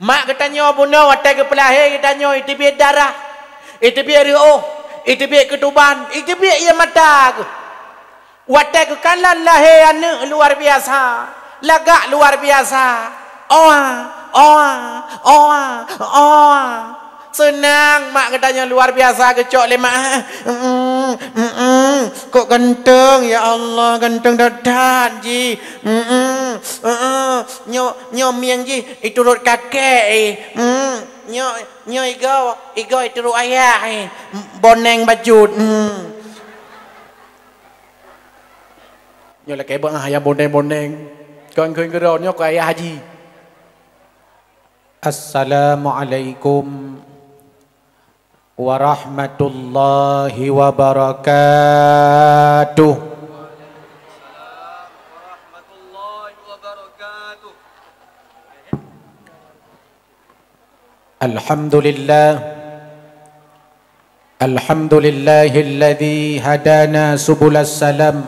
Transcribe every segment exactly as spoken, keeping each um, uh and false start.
Mak geutanyoe bunoe watée geupeulahé geutanyoe iteubiet darah, iteubiet reuôh, iteubiet keutuban, iteubiet ié mata geuh. Watée geukalon lahé aneuëk luar biasa, lagak luar biasa. Oa, oa, oa, oa. Seunang mak geutanyoe luar biasa geucok lé mak. Mm, mm, mm. Kok ganteng ya Allah, ganteng that-that jih. Mm, mm, mm. Nyoe, nyoe mieng jih iturot kakek eh. Mm. Nyoe, nyoe igoe, igoe iturot ayah eh. Boneng bacut. Mm. Nyoe lakée bangai ayah boneng-boneng. Kon kheun keudroe nyoe keu ayah haji. Assalamualaikum warahmatullahi wabarakatuh. Alhamdulillah. Alhamdulillahilladzi hadana subulas salam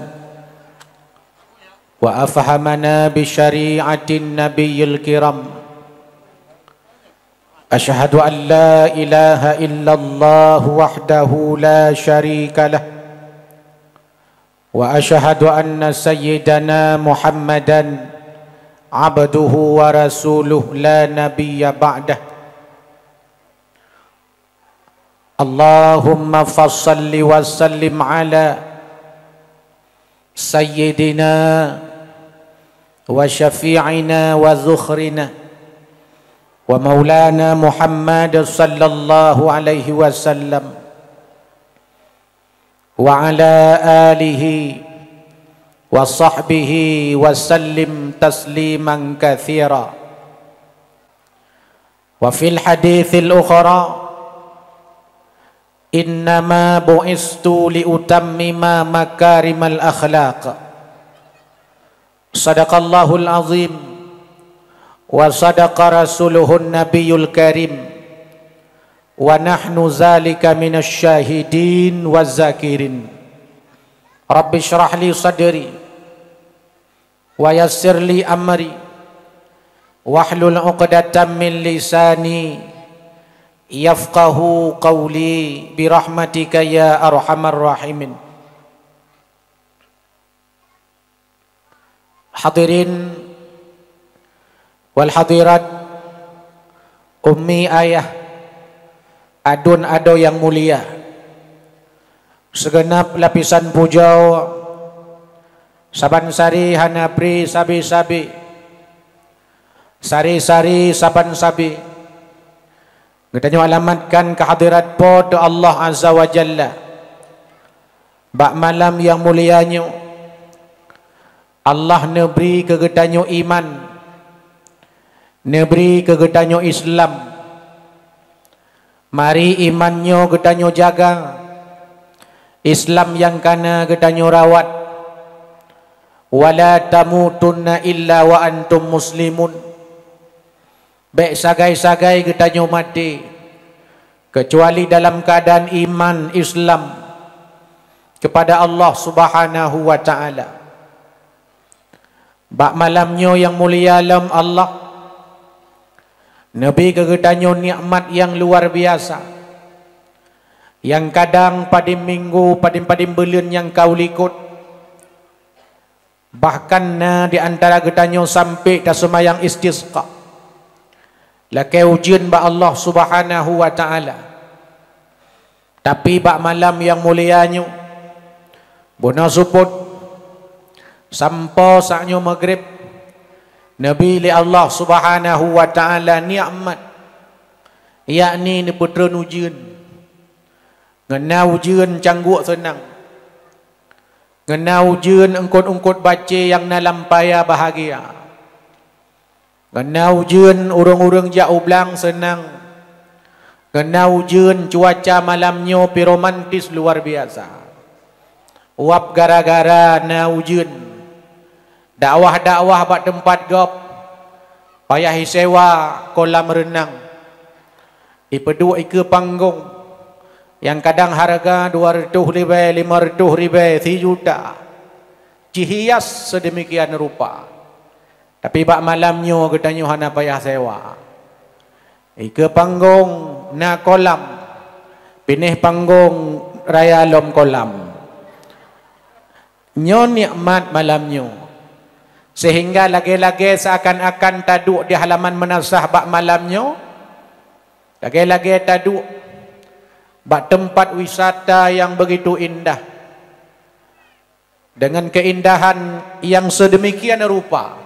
wa afhamana bi syari'atin nabiyil kiram. Asyhadu an la ilaha illallah wahdahu la syarika lah. Wa asyhadu anna sayyidana Muhammadan abduhu wa rasuluh la nabiyya ba'dah. Allahumma fassalli wa sallim ala sayyidina wa syafi'ina wa zukhrina wa maulana Muhammad sallallahu alaihi wasallam wa ala alihi wa sahbihi wa sallim tasliman katsira. Wa fil haditsil ukhra, "Innama bu'istu li utammima makarimal akhlaq." Sadaqallahul azim wa sadaqa rasuluhun nabiyul karim wa nahnu zalika minasy syahidin waz zakirin. Rabbi syrah li sadri wa yassir li amri wahlul 'uqdatam min lisani yafqahu qawli bi rahmatika ya arhamar rahimin. Hadirin wal hadirat, ummi ayah, aduen adoe nyang mulia, sigeunab lapisan pujoe saban sari hana pri sabe-sabe, sari-sari saban sabe geutanyoe alamatkan keu hadirat Po teu Allah Azza wa Jalla. Bak malam nyang mulia nyoe, Allah neubri keu geutanyoe iman, neubri keu geutanyoe Islam. Mari iman nyoe geutanyoe jaga, Islam nyang kana geutanyoe rawat. Wala tamutunna illa wa antum muslimun. Bék sagai-sagai geutanyoe maté, keucuali dalam keuadaan iman Islam keupada Allah Subhanahu wa Ta'ala. Bak malam nyoe nyang mulia lom Allah, neubri keu geutanyoe nikmat nyang luar biasa, nyang kadang padum minggu, padum-padum buleuen nyang ka u likot, bahkan na di antara geutanyoe sampoe taseumayang istisqa, lakée ujeuen bak Allah Subhanahu wa Ta'ala. Tapi bak malam nyang mulia nyoe, bunoe seupôt sampoe saát nyoe Maghrib, neubri lé Allah Subhanahu wa Ta'ala nikmat, yakni neupeutreun ujeuen. Ngon na ujeuen cangguek seunang, ngon na ujeuen eungkôt-eungkôt bacée nyang na lam paya bahagia. Ngon na ujeuen ureuëng-ureuëng jak u blang seunang. Ngon na ujeuen cuaca malam nyoe pi romantis luar biasa. Uap gara-gara na ujeuen. Dakwah-dakwah bak teumpat gob, payah isewa kolam reunang, ipeuduek ikeue panggong nyang kadang hareuga dua reutôh ribée, limong reutôh ribée, sijuta, jihias seudeumikian rupa. Tapi bak malam nyoe geutanyoe hana payah sewa. Ikeue panggong na kolam, pinéh panggong raya lom kolam. Nyoe nikmat malam nyoe, sehingga lagée-lagée seakan-akan taduek di halaman meunasah bak malam nyoe, lagée-lagée taduek bak teumpat wisata nyang begitu indah, dengan keindahan nyang sedemikian rupa,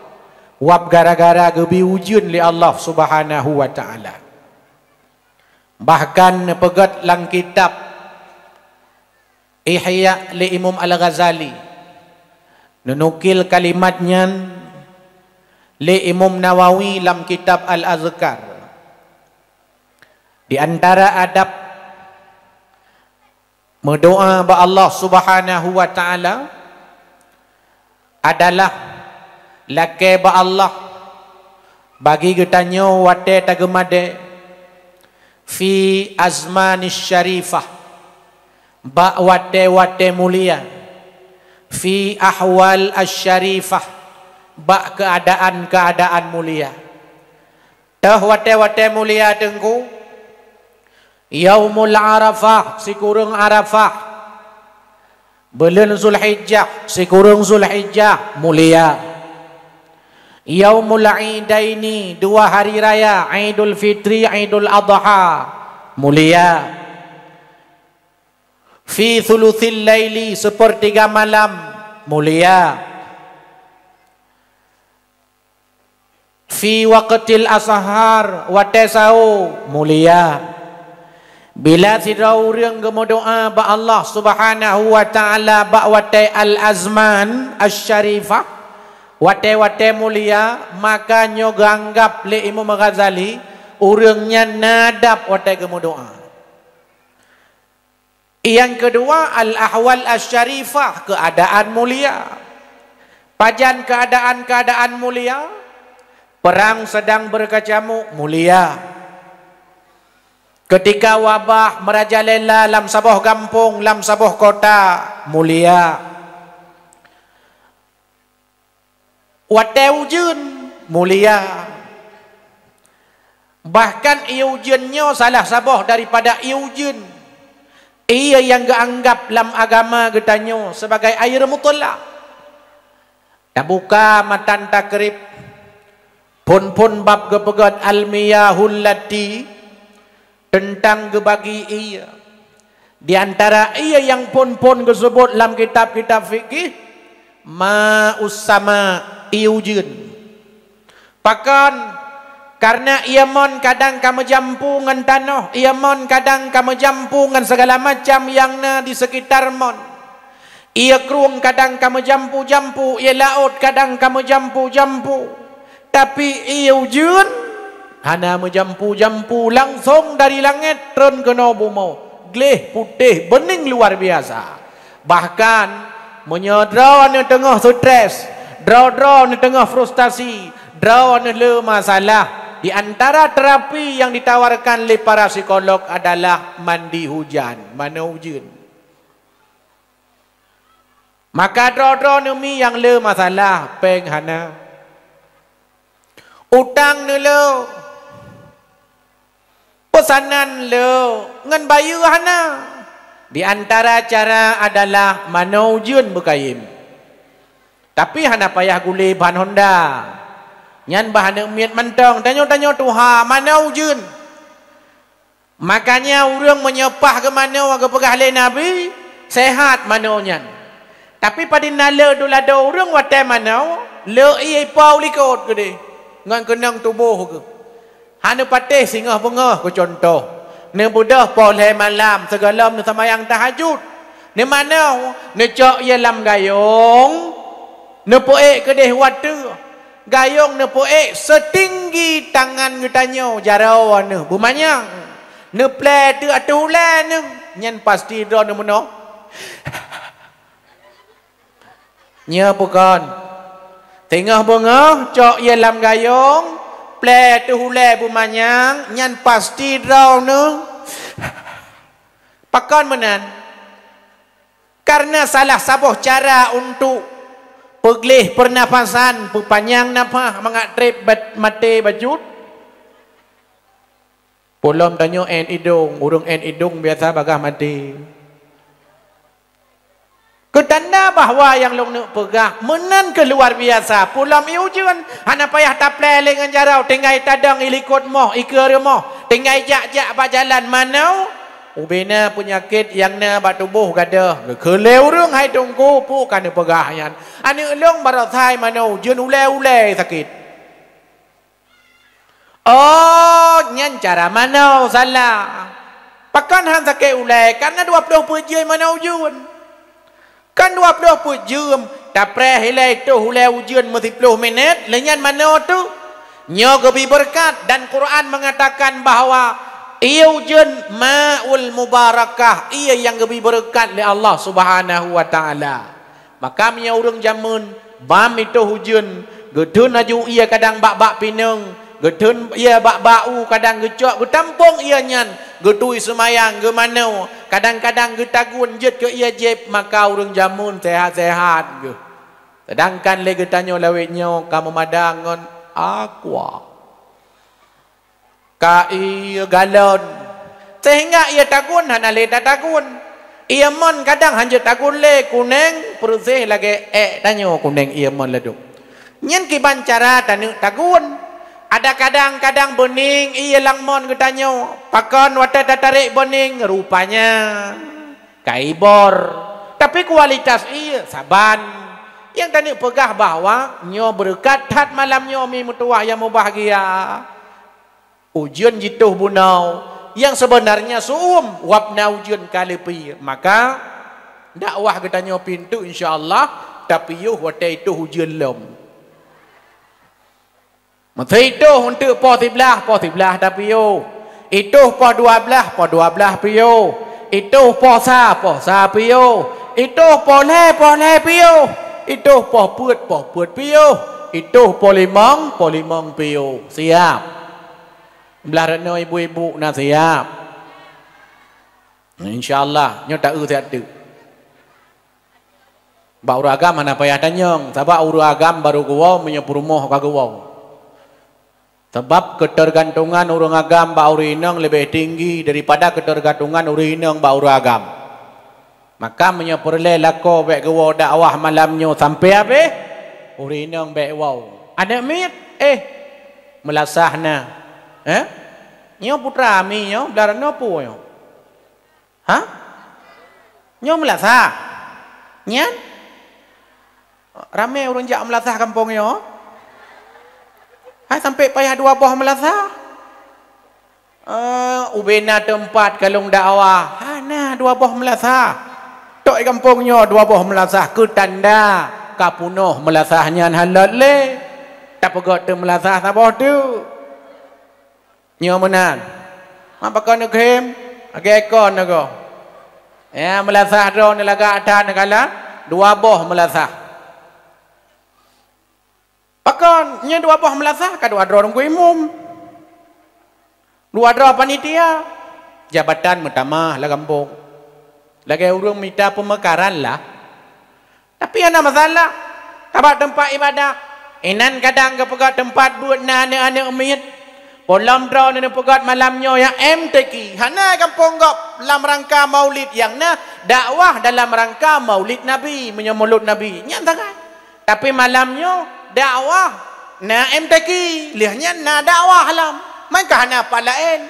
wab gara-gara geubri ujeuen lé Allah Subhanahu wa Ta'ala. Bahkan neupeugét lam kitab Ihya lé Imam Al-Ghazali, neunukil kalimat nyan lé Imam Nawawi lam kitab Al-Azkar. Di antara adab meudoá bak Allah Subhanahu wa Ta'ala adalah lakée bak Allah bagi geutanyoe watée tageumadée fi azmani syarifah, bak watée-watée mulia, fi ahwal asyarifah, bak keuadaan-keuadaan mulia. Teuh watée-watée mulia Teungku, Yaumul Arafah, sikureueng Arafah. Buleuen Zulhijjah, sikureueng Zulhijjah, mulia. Yaumul Idaini, dua hari raya, Idul Fitri, Idul Adha, mulia. Fi thulutsil laili, sepertiga malam, mulia. Fi waqtil ashar, watée saho, mulia. Bila sidroe ureuëng geumeudoá bak Allah Subhanahu wa Ta'ala bak watée al-azman asy-syarifah, watée-watée mulia, maka nyoe geuanggab lé Imam Ghazali, ureuëng nyan na adab watée geumeudoá. Nyang keudua, al-ahwal asy-syarifah, keuadaan mulia. Pajan keuadaan-keuadaan mulia? Perang sedang berkecamuk, mulia. Ketika wabah merajalela lam saboh gampông, lam saboh kota, mulia. Watée ujeuen, mulia. Bahkan ié ujeuen nyoe salah saboh daripada ié ujeuen, ié nyang geuanggab lam agama geutanyoe sebagai air mutlak. Tabuka matan Takrib, phon-phon bab geupeugét al-miyahul lati, teuntang geubagi ié. Di antara ié nyang phon-phon geuseubut lam kitab-kitab fikih, ma'us sama, ié ujeuen. Pakon? Kareuna ié mon kadang ka meujampu ngon tanoh, ié mon kadang ka meujampu ngon sigala macam nyang na di seukitar mon. Ié krueng kadang ka meujampu-jampu, ié laôt kadang ka meujampu-jampu. Tapi ié ujeuen hana meujampu-jampu, langsong dari langét treun keunoe bumoe, gleh putéh beuning luar biasa. Bahkan, meunyoe droeneuh teungoh stres, droe-droeneuh teungoh frustasi, droeneuh le masalah, di antara terapi nyang ditawarkan lé para psikolog adalah mandi hujan, manoe ujeuen. Maka droe-droeneuh mi nyang le masalah, péng hana. Utang neuh le, peusanan le, ngon bayeue hana. Di antara cara adalah manoe ujeuen beukayém. Tapi hana payah gulé ban honda. Nyan bah aneuk miet mantong, tanyoe-tanyoe tuha, manoe ujeuen. Makanya ureuëng meunyoe paih geumanoe geupeugah lé Nabi, sehat manoe nyan. Tapi padum na le dulado ureuëng watée manoe, le ié po u likot keudeh ngon keunong tuboh geuh. Hana patéh singoh beungoh keu cuntoh. Neubeudôh poh lhée malam sigohlom neuseumbayang tahajud. Neumanoe, neucok ié lam gayong, neupeuék keudeh u ateueh. Gayong neupeuék seutinggi tangan geutanyoe, jaroe neuh beumanyang. Neuplée teuk ateueh ulée neuh, nyan pasti droeneuh meunoe. Nyoe peue kon? Teungoh beungoh cok ié lam gayong, plée ateueh ulée beumanyang, nyan pasti droeneuh. Pakon meunan? Kareuna salah saboh cara untuk peugleh peunafasan, peupanyang nafah mangat treb bat-, maté bacut, Peulom tanyoe ét idong, ureuëng ét idong biasa bagaih maté. Keu tanda bahwa nyang lôn neuk peugah meunan keuh luar biasa. Peulom ié ujeuen, hana payah taplé lé ngon jaroe, tinggai tadong ilikot moh, ikeue rumoh, tinggai jak-jak bak jalan manoe. Ubena peunyakét nyang na bak tuboh gadôh, geukheun lé ureuëng hai teungku, peue ka neupeugah nyan. Aneuëk lôn baroe sai manoe ujeuen ulée-ulée sakét. Oh, nyan cara manoe salah. Pakon han sakét ulée? Karena dua ploh peuet jeuem manoe ujeuen. Kan dua ploh peuet jeuem, tapreh ilée toh ulée ujeuen meusiploh minét, lé nyan manoe teuh. Nyoe geubi beureukat dan Quran mengatakan bahwa ié ujeuen maul mubarakah, ié nyang geubi beureukat lé Allah Subhanahu wa Taala. Maka meunyoe ureuëng jameun bam itoh ujeuen, geutheun laju ié kadang bak-bak pineung, geutheun ié bak-bak u kadang geucok, geutampong ié nyan, geutui seumayang, geumanoe, kadang-kadang geutagun jeuet keu ié jieb, maka ureuëng jameun seuhat-seuhat geuh. Seudangkan lé geutanyoe lawét nyoe ka meumadang ngon aqua. Ka ié galon, seuhingga ié tagun hana lé tatagun. Ié mon kadang hanjeuet tagun lé, kunéng peureuséh lagée ék tanyoe kunéng ié mon ladôm. Nyan kiban cara taneuk tagun. Ada kadang-kadang beuning ié lam mon geutanyoe. Pakon watée tatarek beuning, rupanya ka ibor. Tapi kualitas ié saban. Nyang taneuk peugah bahwa nyoe beureukat that malam nyoe mi meutuwah nyang mubahgia. Ujeuen jitoh bunoe, nyang seubeunarnya seu-uem wab na ujeuen ka leupie. Maka, dakwah geutanyoe pintoe insya Allah tapiôh watée itoh ujeuen lom. Meuseue itoh eunteuk poh siblaih, poh siblaih tapiôh. Itoh poh dua blaih, poh dua blaih piôh. Itoh poh sa, poh sa piôh. Itoh poh lhée, poh lhée piôh. Itoh poh peuet, poh peuet piôh. Itoh poh limong, poh limong piôh. Siap? Blaih droeneuh ibu-ibu na siap? Insya Allah, nyoe taeu siat teuk. Bak ureuëng agam hana payah tanyong, sabab ureuëng agam barô geuwoe meunyoe peurumoh ka geuwoe. Sabab keuteurgantongan ureuëng agam bak ureuëng inong leubeh tinggi daripada keuteurgantongan ureuëng inong bak ureuëng agam. Maka meunyoe peureulée lakoe bék geuwoe dakwah malam nyoe sampoe habéh, ureuëng inong bék woe. Aneuëk miet, éh, meulasah na. Eh? Nyoe putra mi nyoe, blah droeneuh peue nyoe? Hah? Nyoe meulasah? Nyan? Ramé ureuëng jak meulasah gampông nyoe? Hai sampoe payah dua boh meulasah? Eh, ubena teumpat kalon dakwah, hana dua boh meulasah. Tok gampông nyoe dua boh meulasah keu tanda ka peunoh meulasah nyan halot lé. Tapeugét teumeulasah saboh teuk. Nyoe meunan. Mak pakon neukheun, lagée kon neugoe. Ya, meulasah droe neulagak that neukalon, dua boh meulasah. Pakon, nyoe dua boh meulasah ka dua droe teungku imum. Dua droe panitia, jabatan meutamah lam gampông. Lagée ureuëng mita peumeukaran lah. Tapi hana masalah, tabak teumpat iébadat. Inan kadang geupeugét teumpat buet na aneuëk-aneuëk miet. Peulom droeneuh neupeugét malam nyoe nyang M T Q. Hana gampông gob lam rangka maulid nyang na, dakwah dalam rangka maulid Nabi, meunyoe mulod Nabi. Nyan sagai. Tapi malam nyoe dakwah na M T Q, lheueh nyan na dakwah lam. Mangka hana pat laén.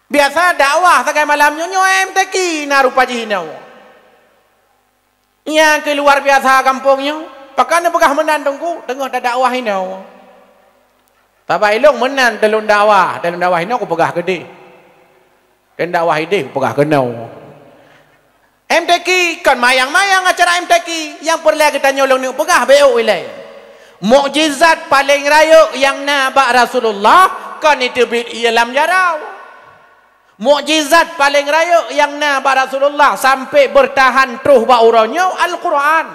Biasa dakwah sagai malam nyoe, nyoe M T Q na rupa jih inoe. Nyang keu luar biasa gampông nyoe. Pakon neupeugah meunan teungku, teungoh tadakwah inoe. Sabab ilôn meunan teulôn dakwah, teulôn dakwah inoe kupeugah keudeh. Teulôn dakwah ideh kupeugah keunoe. M T Q kon mayang-mayang acara M T Q, nyang peureulée geutanyoe lôn neuk peugah bék ilée. Mukjizat paleng rayeuk nyang na bak Rasulullah kon iteubiet ié lam jaroe. Mukjizat paleng rayeuk nyang na bak Rasulullah sampoe beurtahan troh bak uroe nyoe Al-Qur'an.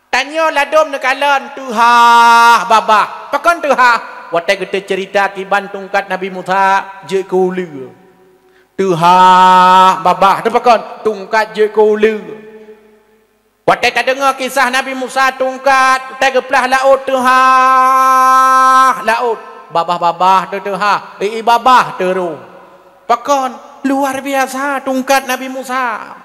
Tanyoe ladôm neukalon teuhah babah. Pakon teuhah? Watée geuteuceurita kiban tungkat Nabi Musa jeuet keu uleue. Teuhah babah, teu pakon? Tungkat jeuet keu uleue. Watée tadeungoe kisah Nabi Musa tungkat, watée geuplah laôt, teuhah laôt. Babah-babah teuteuhah, i babah teurô. Pakon? Luar biasa tungkat Nabi Musa.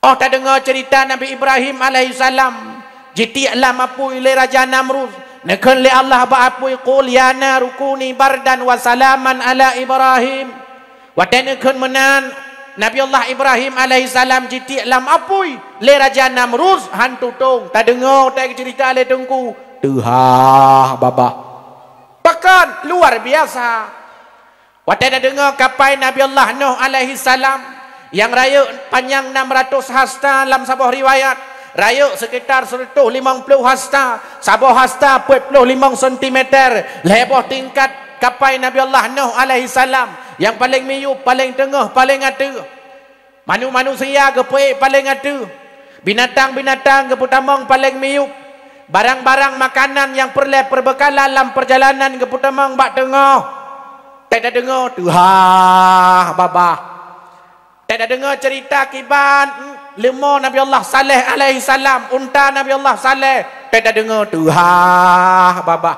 Oh, tadeungoe ceurita Nabi Ibrahim alaihissalam jitiek lam apui lé Raja Namrud. Neukheun lé Allah bak apui, "Qul ya naru kuni bardan wa salaman ala Ibrahim." Watée neukheun meunan, Nabi Allah Ibrahim alaihissalam jitiek lam apui lé Raja Namrud, han tutong. Tadeungoe watée geuceurita lé Teungku, teuhah babah. Pakon? Luar biasa. Watée tadeungoe kapai Nabi Allah Nuh alaihissalam nyang rayeuk panyang enam ratus hasta lam saboh riwayat, rayeuk sekitar seratus limong puluh hasta, saboh hasta peuet puluh limong sentimeter, lhée boh tingkat kapai Nabi Allah Nuh alaihissalam, nyang paleng miyueb, paleng teungoh, paleng ateueh. Manu-, manusia geupeuék paleng ateueh, binatang-binatang geupeutamong paleng miyueb, barang-barang makanan nyang peureulée peubeukalan lam peurjalanan geupeutamong bak teungoh. Tée tadeungoe teuhah babah. Tée tadeungoe ceurita kiban leumo Nabi Allah Saleh alaihissalam, unta Nabi Allah Saleh, tée tadeungoe teuhah babah.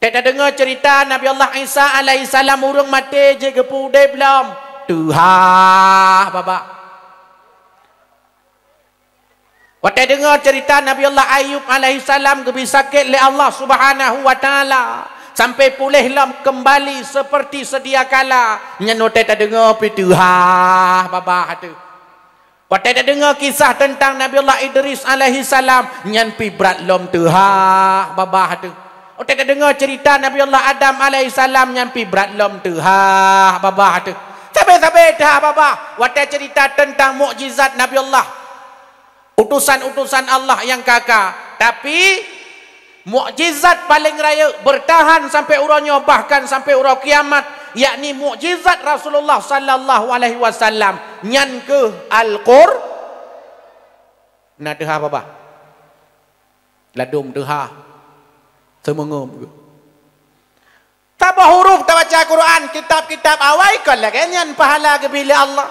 Tée tadeungoe ceurita Nabi Allah Isa alaihissalam, ureuëng maté jeuet geupeu udeb lom, teuhah babah. Watée deungoe ceurita Nabi Allah Ayub alaihissalam geubri sakét lé Allah Subhanahu wa Taala sampai puléh lom keumbali seupeurti seudia kala, nyan watée tadeungoe pih teuhah babah teuh. Watée tadeungoe kisah teuntang Nabi Allah Idris alaihissalam, nyan pih brat lom teuhah babah teuh. Watée tadeungoe ceurita Nabi Allah Adam alaihissalam, nyan pih brat lom teuhah babah teuh. Sabe-sabe teuhah babah watée ceurita teuntang mukjizat Nabi Allah, utosan-utosan Allah nyang ka-ka. Tapi mukjizat paleng rayeuk beurtahan sampai uroe nyoe, bahkan sampai uroe kiamat, yakni mukjizat Rasulullah sallallahu alaihi wasallam, nyan kheueh Al-Qur-, na teuhah babah. Ladôm teuhah. Seumeungeuem geuh. Saboh huruf tabaca Quran, kitab-kitab awai kon lagée nyan pahala geubri lé Allah.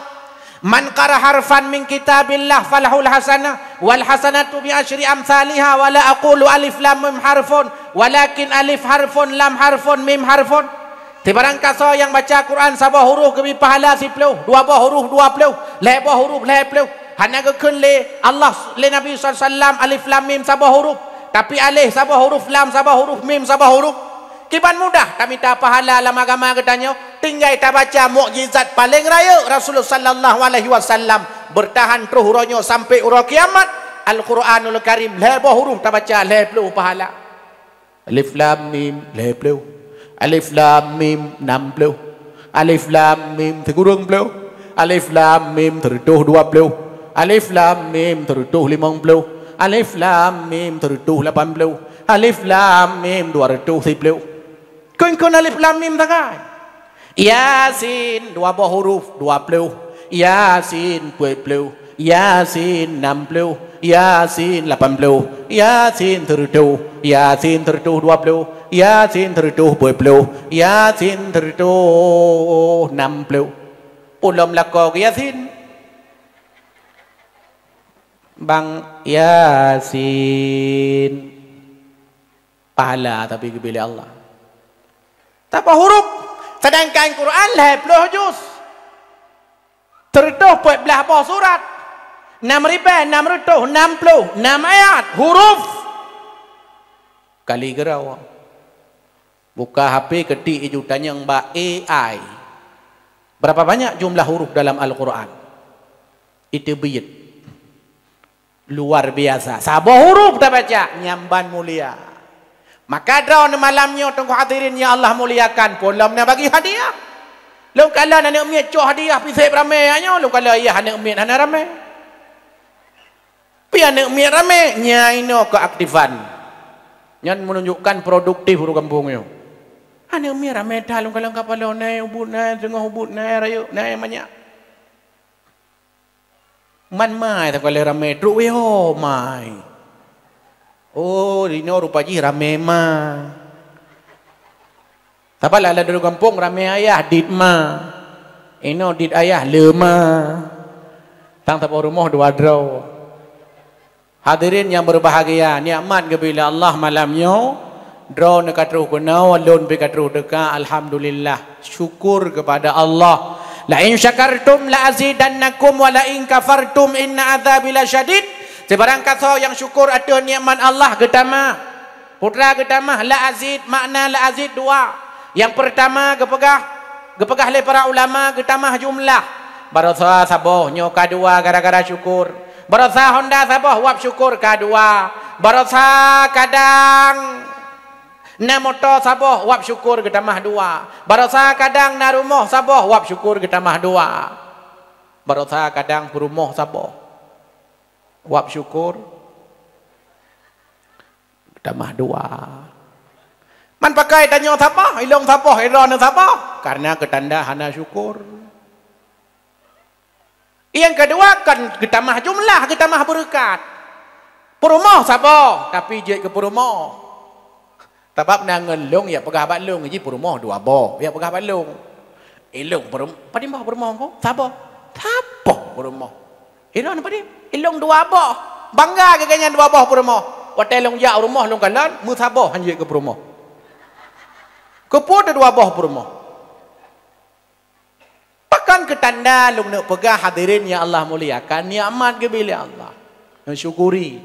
"Man qara harfan min kitabillah falahul hasanah, wal hasanatu bi asyri amsaliha, wa la aqulu alif lam mim harfun, walakin alif harfun, lam harfun, mim harfun." Sibarang kasoe nyang baca Quran saboh huruf geubri pahala siploh, dua boh huruf dua ploh, lhée boh huruf lhée ploh. Hana geukheun lé Allah, lé Nabi sallallahu alaihi wasallam, alif lam mim saboh huruf, tapi alif saboh huruf, lam saboh huruf, mim saboh huruf. Kiban mudah tamita pahala lam agama geutanyoe, tinggai tabaca mukjizat paleng rayeuk Rasulullah sallallahu alaihi wasallam, beurtahan troh uroe nyoe sampai uroe kiamat, Al-Quranul Karim, lhée boh huruf tabaca lhée ploh pahala. Alif lam mim lhée ploh, alif lam mim nam ploh, alif lam mim sikureueng ploh, alif lam mim sireutoh dua ploh, alif lam mim sireutoh limong ploh, alif lam mim sireutoh lapan ploh, alif lam mim dua reutoh siploh. Kon-kon alif lam mim sagai. Yasin, dua boh huruf, dua ploh. Yasin, peuet ploh. Yasin, nam ploh. Yasin, lapan ploh. Yasin, sireutoh. Yasin, sireutoh dua ploh. Yasin, sireutoh peuet ploh. Yasin, sireutoh nam ploh. Ulôn lakoe keu Yasin. Bang Yasin. Pahala tapi geubri lé Allah. Saboh huruf, sedangkan Quran lhée ploh juz. Sireutoh peuet blaih boh surat. Nam ribée nam reutoh nam ploh nam ayat, huruf. Kali geurau. Buka H P, ketik iju tanyong bak A I. Berapa banyak jumlah huruf dalam Al-Quran? Iteubiet. Luar biasa. Saboh huruf tabaca, nyan ban mulia. Maka droeneuh malam nyoe teungku hadirin nyang Allah muliakan, pue lom na bagi hadiah. Lôn kalon aneuk miet cok hadiah pih seb ramé nyoe, lôn kalon ayah aneuk miet hana ramé. Pih aneuk miet ramé, nyan inoe keaktifan. Nyan menunjukkan produktif ureuëng gampông nyoe. Aneuk miet ramé that, lôn kalon kapala na ubit, na teungoh ubit, na rayeuk, na manyak. Man mai takalon ramé, trok wéh ho mai. Oh, inoe rupa jih ramé ma. Saban lam ladôm gampông ramé ayah dit ma. Inoe dit ayah le ma. Tang saboh rumoh dua droe. Hadirin nyang berbahagia, nikmat geubri lé Allah malam nyoe, Droeneuh ka troh keunoe, lôn pih ka troh teuka, alhamdulillah. Syukur kepada Allah. "La in syakartum la azidannakum wa la in kafartum inna adzabi lasyadid." Sibarang kasoe nyang syukur ateueh nikmat Allah geutamah. Putra geutamah la azid, makna la azid dua. Nyang peurtama geupeugah, geupeugah lé para ulama geutamah jumlah. Barosa saboh nyoe ka dua gara-gara syukur. Barosa honda saboh wab syukur ka dua. Barosa kadang na moto saboh wab syukur geutamah dua. Barosa kadang na rumoh saboh wab syukur geutamah dua. Barosa kadang peurumoh saboh wab syukur geutamah dua. Man pakai tanyoe saboh, ilong saboh, droeneuh saboh, karena keutanda hana syukur. Nyang keudua kan geutamah jumlah, geutamah beureukat. Peurumoh saboh, tapi jeuet keu peurumoh. Sabab na ngon lôn, jak peugah bak lôn, ji peurumoh dua boh, jak peugah bak lôn. Ilong peurum-, padum boh peurumoh ko? Saboh. Saboh peurumoh. Ilong padum? Ilong dua boh. Bangga geuh nyan dua boh peurumoh. Watée lôn jak rumoh lôn kalon, meusaboh han jeuet keu peurumoh. Keupeue dua boh peurumoh? Pakon keutanda lôn neuk peugah, hadirin nyang Allah muliakan, nikmat geubri lé Allah. Neusyukuri.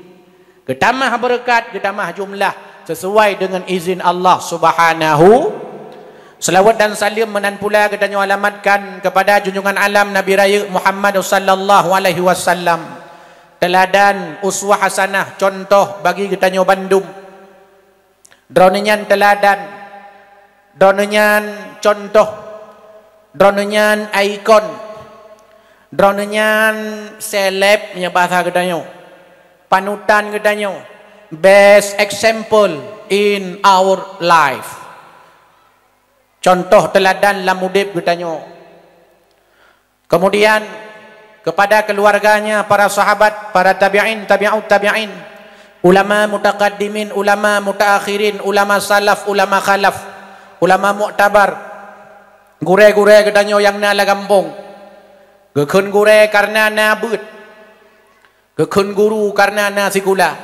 Geutamah beureukat, geutamah jumlah sesuai dengan izin Allah Subhanahu. Selawat dan salam meunan pula geutanyoe alamatkan kepada junjungan alam Nabi Rayeuk Muhammad sallallahu alaihi wasallam. Teuladan uswah hasanah, contoh bagi geutanyoe bandum. Droeneuh nyan teuladan, droeneuh nyan contoh, droeneuh nyan ikon, droeneuh nyan seleb meunyoe bahasa geutanyoe, panutan geutanyoe, best example in our life. Contoh teuladan lam udeb geutanyoe. Kemudian, kepada keluarganya, para sahabat, para tabi'in, tabi'ut tabi'in, ulama mutaqaddimin, ulama mutaakhirin, ulama salaf, ulama khalaf, ulama muktabar, gurée-gurée geutanyoe nyang na lam gampông. Geukheun gurée kareuna na beuet. Geukheun guru kareuna na sikula.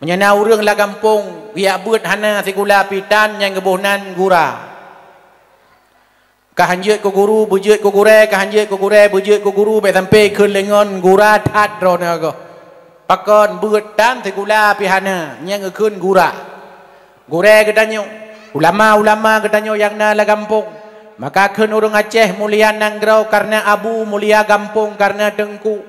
Meunyoe na ureuëng lam gampông, geujak beuet hana sikula pih tan nyang geuboh nan gura. Ka han jeuet keu guru, beujeuet keu gurée, ka han jeuet keu gurée, beujeuet keu guru, bék sampoe kheun lé ngon gura that droeneuh goh. Pakon beuet tan sikula pih hana, nyang geukheun gura. Gurée geutanyoe, ulama-ulama geutanyoe nyang na lam gampông, maka kheun ureuëng Aceh mulia nanggroe kareuna abu, mulia gampông kareuna teungku.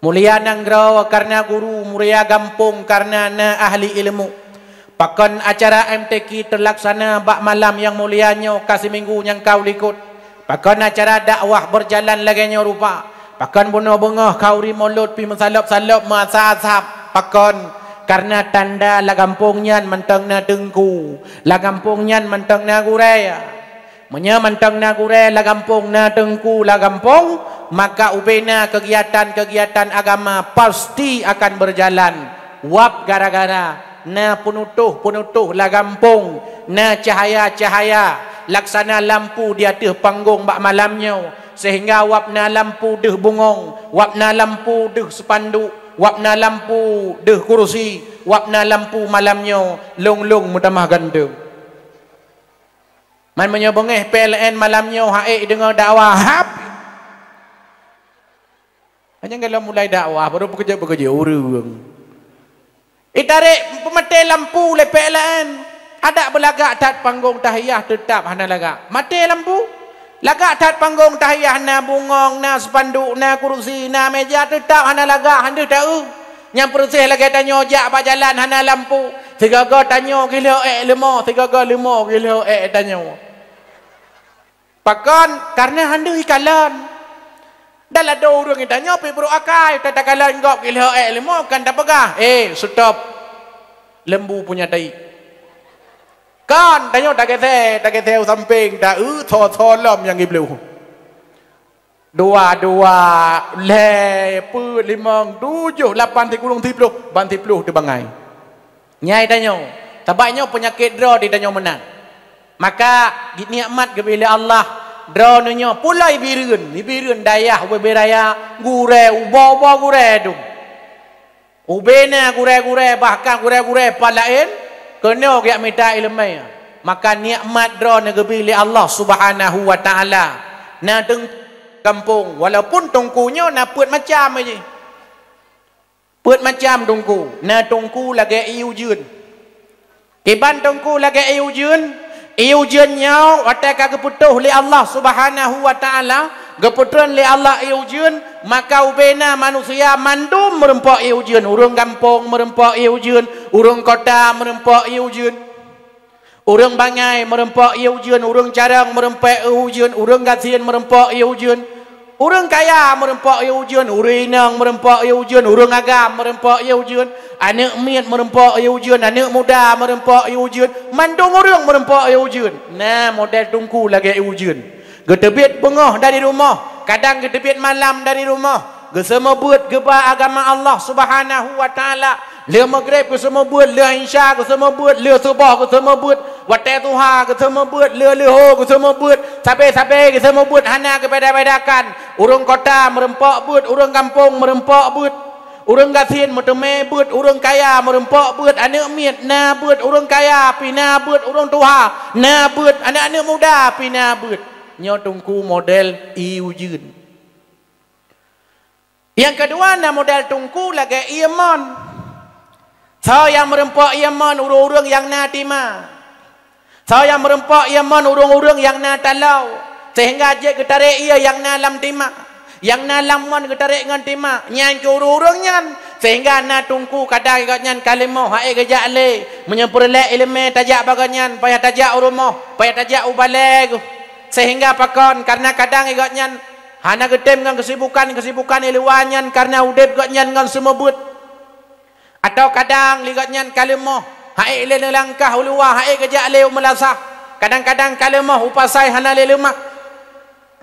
Mulia nanggroe kareuna guru, mulia gampông kareuna na ahli ilmu. Pakon acara M T Q teulaksana bak malam nyang mulia nyoe ka siminggu nyang ka u likot? Pakon acara dakwah beujalan lagée nyoe rupa? Pakon bunoe beungoh khauri mulod pih meusalop-salop meuasap-asap? Pakon? Kareuna tanda lam gampông nyan mantong na teungku, lam gampông nyan mantong na gurée. Meunyoe mantong na gurée lam gampông, na teungku lam gampông, maka ubena keugiatan-keugiatan agama pasti akan beujalan. Wab gara-gara na peunutoh-peunutoh lam gampông, na cahya-cahya laksana lampu di ateueh panggong bak malam nyoe, seuhingga wab na lampu deuh bungong, wab na lampu deuh seupanduk, wab na lampu deuh kurusi, wab na lampu malam nyoe lôn-lôn meutamah ganteng. Man meunyoe beungéh P L N malam nyoe han ék deungoe dakwah, hab. Hanya kalau mulai dakwah baru peukeujeut-peukeujeut ureuëng. Itarek peumaté lampu lé P L N. Adak beulagak that panggong tahiyah teutab hana lagak. Maté lampu. Lagak that panggong tahiyah na bungong, na seupanduk, na kurusi, na meja teutab hana lagak, han deuh taeu. Nyang peureuséh lagée tanyoe jak bak jalan hana lampu. Sigoe-goe tanyoe gilho ék leumo, sigoe-goe leumo gilho ék tanyoe. Pakon? Kareuna han deuh ikalon. Dan ladôm ureuëng tanyoe pih brok akai, tatakalon gob gilho ék leumo kan tapeugah, "Eh, stop. Lembu punya tai." Kan tanyoe tageusé, tageusé u sampéng, taeu tho-tho lom nyang gibloe. Dua, dua, lhée, peuet, limong, tujoh, lapan, sikureueng siploh, ban siploh teubangai. Nyai tanyoe, sabab nyoe peunyakét droe di tanyoe meunan. Maka nikmat geubri lé Allah, droeneuh nyoe pulai Bireuen, di Bireuen dayah ubé-bé raya, gurée ubo-ubo gurée dum. Ubena gurée-gurée, bahkan gurée-gurée pat laén, Keunoe geujak mita iéleumé, maka nikmat droe neugeubri lé Allah Subhanahu wa Taala. Na teungku gampông, walaupun teungku nyoe na peuet macam jih. Peuet macam teungku, na teungku lagée ié ujeuen. Kiban teungku lagée ié ujeuen, ié ujeuen nyoe watée ka geupeutoh lé Allah Subhanahu wa Taala, geupeutreun lé Allah ié ujeuen, maka ubena manusia mandum meurumpok ié ujeuen, ureuëng gampông meurumpok ié ujeuen, ureuëng kota meurumpok ié ujeuen. Ureuëng bangai meurumpok ié ujeuen, ureuëng carông meurumpok ié ujeuen, ureuëng gasien meurumpok ié ujeuen, ureuëng kaya meurumpok ié ujeuen, ureuëng inong meurumpok ié ujeuen, ureuëng agam meurumpok ié ujeuen, aneuëk miet meurumpok ié ujeuen, aneuëk muda meurumpok ié ujeuen, mandum ureuëng meurumpok ié ujeuen. Na model teungku lagée ié ujeuen. Geuteubiet beungoh dari rumoh, kadang geuteubiet malam dari rumoh, geuseumeubeuet geuba agama Allah Subhanahu wa Taala. Lheueh Maghrib geuseumeubeuet, lheueh Isya geuseumeubeuet, lheueh Suboh geuseumeubeuet, watée tuha geuseumeubeuet, lheueh leuho geuseumeubeuet, sabe-sabe geuseumeubeuet hana geubeda-bedakan. Ureuëng kota meurumpok beuet, ureuëng gampông meurumpok beuet, ureuëng gasien meuteumé beuet, ureuëng kaya meurumpok beuet, aneuëk miet na beuet, ureuëng kaya pih na beuet, ureuëng tuha na beuet, aneuëk-aneuëk muda pih na beuet. Nyoe teungku model ié ujeuen. Nyang keudua na model teungku lagée ié mon. Soe nyang meurumpok ié mon, ureuëng-ureuëng nyang na tima. Soe nyang meurumpok ié mon, ureuëng-ureuëng nyang na taloe, seuhingga jeuet geutarek ié nyang na lam tima. Nyang na lam mon geutarek ngon tima. Nyan keuh ureuëng-ureuëng nyan, seuhingga na teungku kadang gobnyan ka leumoh, hase geujak lé. Meunyoe peureulée iéleumé tajak bak gobnyan, payah tajak u rumoh, payah tajak u balée geuh. Seuhingga pakon? Kareuna kadang gobnyan hana geutem ngon keusibukan-keusibukan di luwa nyan kareuna udeb gobnyan ngon seumeubeuet. Atawa kadang lé gobnyan ka leumoh, hase lé neulangkah u luwa, hase geujak lé u meulasah. Kadang-kadang ka leumoh u pasai hana lé leumah.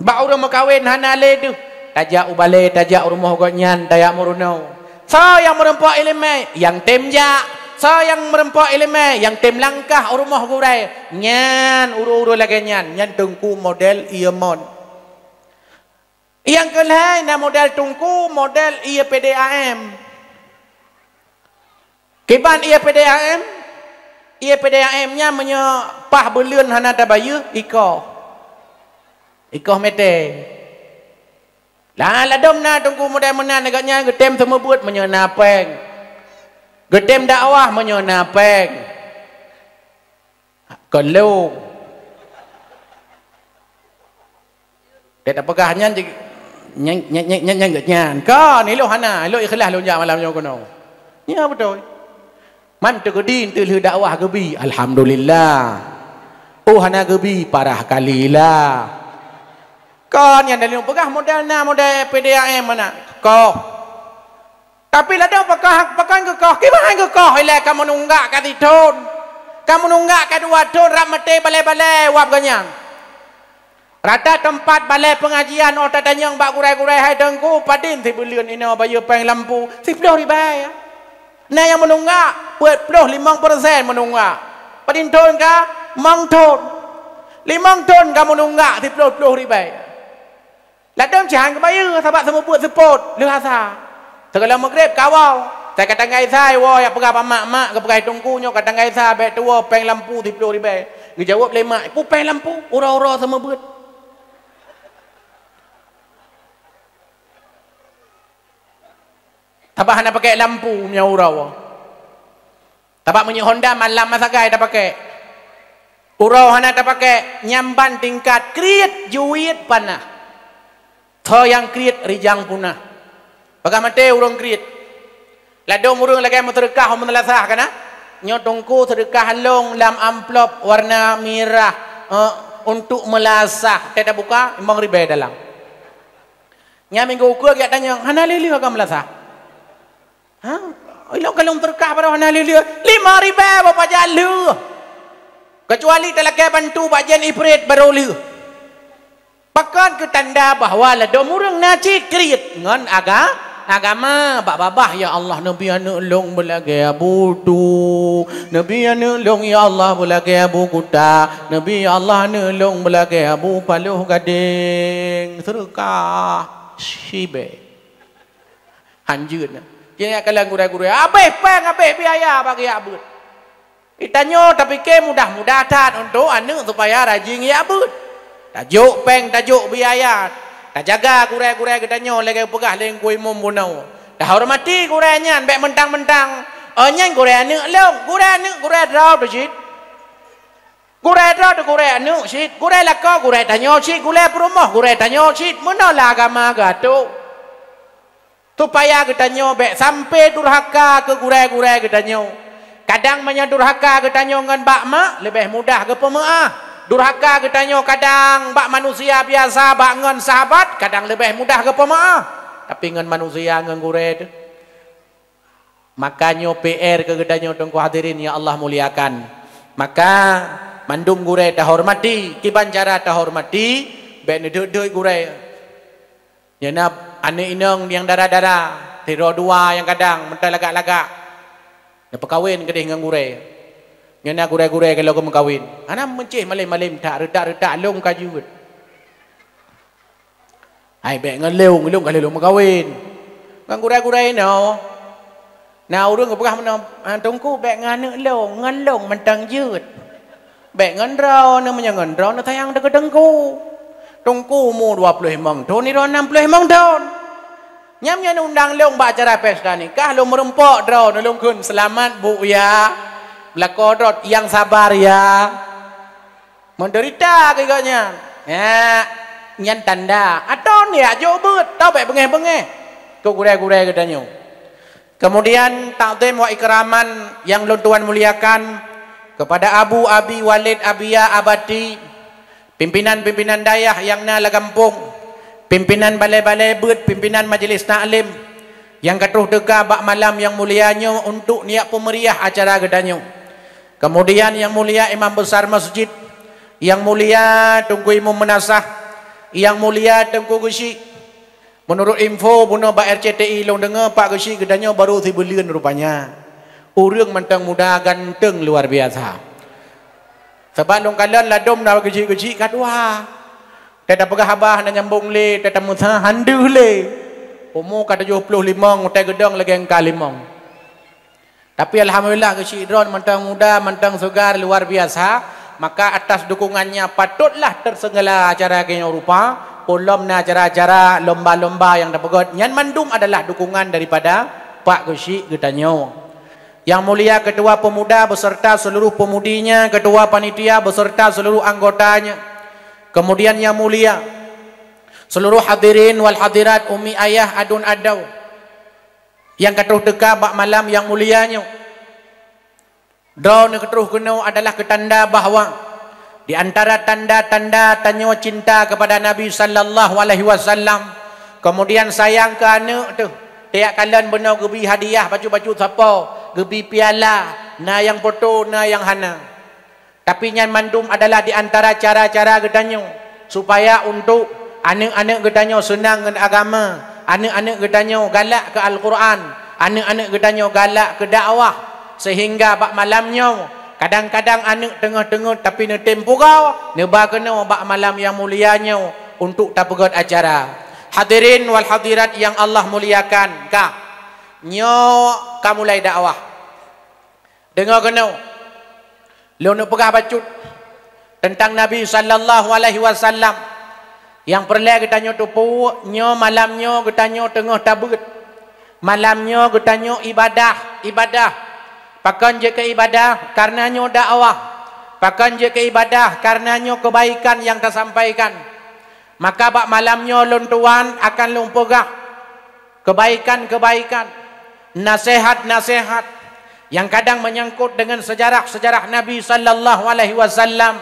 Bak ureuëng meukawen hana lé deuh. Tajak u balée, tajak u rumoh gobnyan, tajak meurunoe. Soe nyang meurumpok iéleumé, nyang tem jak. Soe nyang meurumpok iéleumé, nyang tem langkah u rumoh gurée. Nyan ureuëng-ureuëng lagée nyan, nyan teungku model ié mon. Nyang keulhée na model teungku, model ié P D A M. Kiban ié P D A M? Ié P D A M nyan meunyoe paih buleuen hana tabayeue, ikoh. Ikoh mete. Lah ladom na teungku model meunan, gobnyan geutem seumeubeuet meunyoe na péng. Geutem dakwah meunyoe na péng. Kon lôn. Dek tapeugah nyan, nyan, nyan, nyan, nyan, nyan, nyan. Kon, ilôn hana, ilôn ikhlas lôn jak malam nyoe keunoe. Nyo beutôi. Man teugeudi teulheueh dakwah geubi, alhamdulillah. Oh hana geubi, parah kali lah. Kon nyan dari lôn peugah model na, model P D A M mana? Koh. Tapi ladôm pakon, pakon geukoh, kiban geukoh ilée ka meununggak ka sithon. Ka meununggak ka dua thon rab maté balée-balée wab geuh nyan. Rata teumpat balée peungajian óh tatanyong bak gurée-gurée, "Hai Teungku, padum sibuleuen inoe bayeue péng lampu?" "Siploh ribée." Na nyang meununggak, peuet ploh limong persen meununggak. Padum thon ka? Limong thon. Limong thon ka meununggak siploh ploh ribée. Ladôm cit han geubayeue sabab seumeubeuet seupôt lheueh asa. Sigohlom Maghrib ka woe. Sai ka tanggai sa woe, jak peugah bak mak, "Mak, geupeugah Teungku nyoe ka tanggai sa bék tuwoe péng lampu siploh ribée." Geujaweueb lé mak, "Peue péng lampu? Uroe-uroe seumeubeuet." Sabab hana pakék lampu meunyoe uroe. Sabab meunyoe Honda malam masa sagai tapakék. Uroe hana tapakék, nyan ban tingkat kriet, juet, panah. Tho nyang kriet rijang punah. Peugah maté ureuëng kriet. Ladôm ureuëng lagée meuseudeukah u meulasah kana. Nyoe Teungku seudeukah lôn lam amplop warna mirah, eh, untuk meulasah. Teuka buka, limong ribée dalam. Nyan minggu ukeue geujak tanyong, "Hana lheueh-lheueh ka meulasah?" Ha? Ilok galong teureukah baroe hana lheueh-lheueh. Lima ribée beupajan lheueh. Keucuali talakée bantu bak Jen Ifrit baroe lheueh. Pakon keu tanda bahwa ladôm ureuëng na cit kriet ngon aga-, agama. Bak babah, "Ya Allah, neubi aneuëk lôn beulagée Abu Tu. Neubi aneuëk lôn, ya Allah, beulagée Abu Kuta. Neubi, ya Allah, aneuëk lôn beulagée Abu Paloh Gadeng." Seureukah. Sibée. Hanjeuet na. Keuneuk kalon gurée-gurée, habéh péng, habéh biaya bagi abeuet. Geutanyoe tapike mudah-mudah that untuk aneuëk supaya rajin jak beuet. Tajok péng, tajok biaya, tajaga gurée-gurée geutanyoe lagée peugah lé Teungku Imum bunoe. Tahormati gurée nyan, bék meuntang-meuntang, "Oh, nyan gurée aneuëk lôn." Gurée aneuëk, gurée droe teuh cit. Gurée droe teuh gurée aneuëk cit, gurée lakoe gurée tanyoe cit, gurée peurumoh gurée tanyoe cit. Meunoe lah agama geuatoe. Supaya geutanyoe bék sampai durhaka keu gurée-gurée geutanyoe. Kadang meunyoe durhaka geutanyoe ngon bak mak, leubeh mudah geupeumeuáh. Durhaka geutanyoe kadang bak manusia biasa, bak ngon sahabat, kadang leubeh mudah geupeumeuáh. Tapi ngon manusia, ngon gurée teuh. Maka nyoe P R keu geutanyoe, Teungku, hadirin nyang Allah muliakan. Maka mandum gurée tahormati, kiban cara tahormati, bék neudeuek-deuek gurée. Nyan na aneuëk inong nyang dara-dara, sidroe dua nyang kadang meuteulagak-lagak, neupeukawen keudeh ngon gurée. Nyan na gurée-gurée ka lheueh geumeukawen, hana meucéh malém-malém that, reutak-reutak lôn ka jeuet. Hai, bék ngon lôn, lôn ka lheueh lôn meukawen. Ngon gurée-gurée inoe. Na ureuëng geupeugah meunoe, "Ah, Teungku, bék ngon aneuëk lôn, ngon lôn mantong jeuet. Bék ngon droeneuh, meunyoe ngon droeneuh sayang teuh keu Teungku. Teungku umu dua ploh limong thon, droeneuh nam ploh limong thon." Nyan nyan undang lôn bak acara pesta nikah, lôn meureumpok droeneuh, lôn kheun, "Seulamat, Bu, ya." Beulakon droe, "Nyang sabar, ya." Meudeurita keu gobnyan. Nyan, nyan tanda. Atau nyak jok beuet, tau bék beungéh-beungéh keu gurée-gurée geutanyoe. Kemudian, takzim wa ikraman nyang lôn tuan muliakan kepada Abu, Abi, Walid, Abiya, Abati, pimpinan-pimpinan dayah nyang na lam gampông, pimpinan balée-balée beuet, pimpinan majlis taklim nyang ka troh teuka bak malam nyang mulia nyoe untuk nyak peumeriah acara geutanyoe. Kemudian, nyang mulia Imam Besar Masjid, nyang mulia Teungku Imum Meunasah, nyang mulia Teungku Geuchik. Meunurot info bunoe bak R C T I lôn deungoe, Pak Geuchik geutanyoe barô sibuleuen rupanya. Ureuëng mantong muda, ganteng luar biasa. Sabab lôn kalon ladôm na Geuchik-Geuchik ka tuha. Teuh tapeugah haba hana nyambong lé, teuh tameusa han deuh lé. Umu ka tujoh ploh limong, watée geudong lagée ka limong. Tapi alhamdulillah, Geuchik droeneuh mantong muda, mantong sugar, luar biasa. Maka atas dukungannya patutlah terselenggara acara keu nyoe rupa, peulom na acara-acara lomba-lomba nyang tapeugét. Nyan mandum adalah dukungan daripada Pak Geuchik geutanyoe. Yang mulia Ketua Pemuda beserta seluruh pemudinya, Ketua Panitia beserta seluruh anggotanya. Kemudian yang mulia seluruh hadirin wal hadirat, umi ayah, aduen adoe nyang ka troh teuka bak malam nyang mulia nyoe. Droeneuh keu troh keunoe adalah keu tanda bahwa di antara tanda-tanda tanyoe cinta kepada Nabi sallallahu alaihi wasallam, kemudian sayang keu aneuëk teuh, tiep kalon bunoe geubi hadiah bacut-bacut sapo, geubi piala, na nyang poto, na nyang hana. Tapi nyan mandum adalah di antara cara-cara geutanyoe supaya untuk aneuëk-aneuëk geutanyoe seunang ngon agama, aneuëk-aneuëk geutanyoe galak keu Al-Qur'an, aneuëk-aneuëk geutanyoe galak keu dakwah, sehingga bak malam nyoe kadang-kadang aneuëk teungoh-teungoh tapi neutem pugoe neuba keunoe bak malam nyang mulia nyoe untuk tapeugét acara. Hadirin wal hadirat nyang Allah muliakan, ka nyoe ka mulai dakwah. Deungoe keunoe, lôn neupeugah bacut teuntang Nabi sallallahu alaihi wasallam. Nyang peureulée geutanyoe teupeue, nyoe malam nyoe geutanyoe teungoh tabeuet. Malam nyoe geutanyoe ibadah, ibadah. Pakon jeuet keu ibadah? Kareuna nyoe dakwah. Pakon jeuet keu ibadah? Kareuna nyoe keubaikan nyang tasampaikan. Maka bak malam nyoe lôn tuan akan lôn peugah keubaikan-keubaikan, naseuhat-naseuhat nyang kadang meunyangkot deungon seujarah-seujarah Nabi sallallahu alaihi wasallam,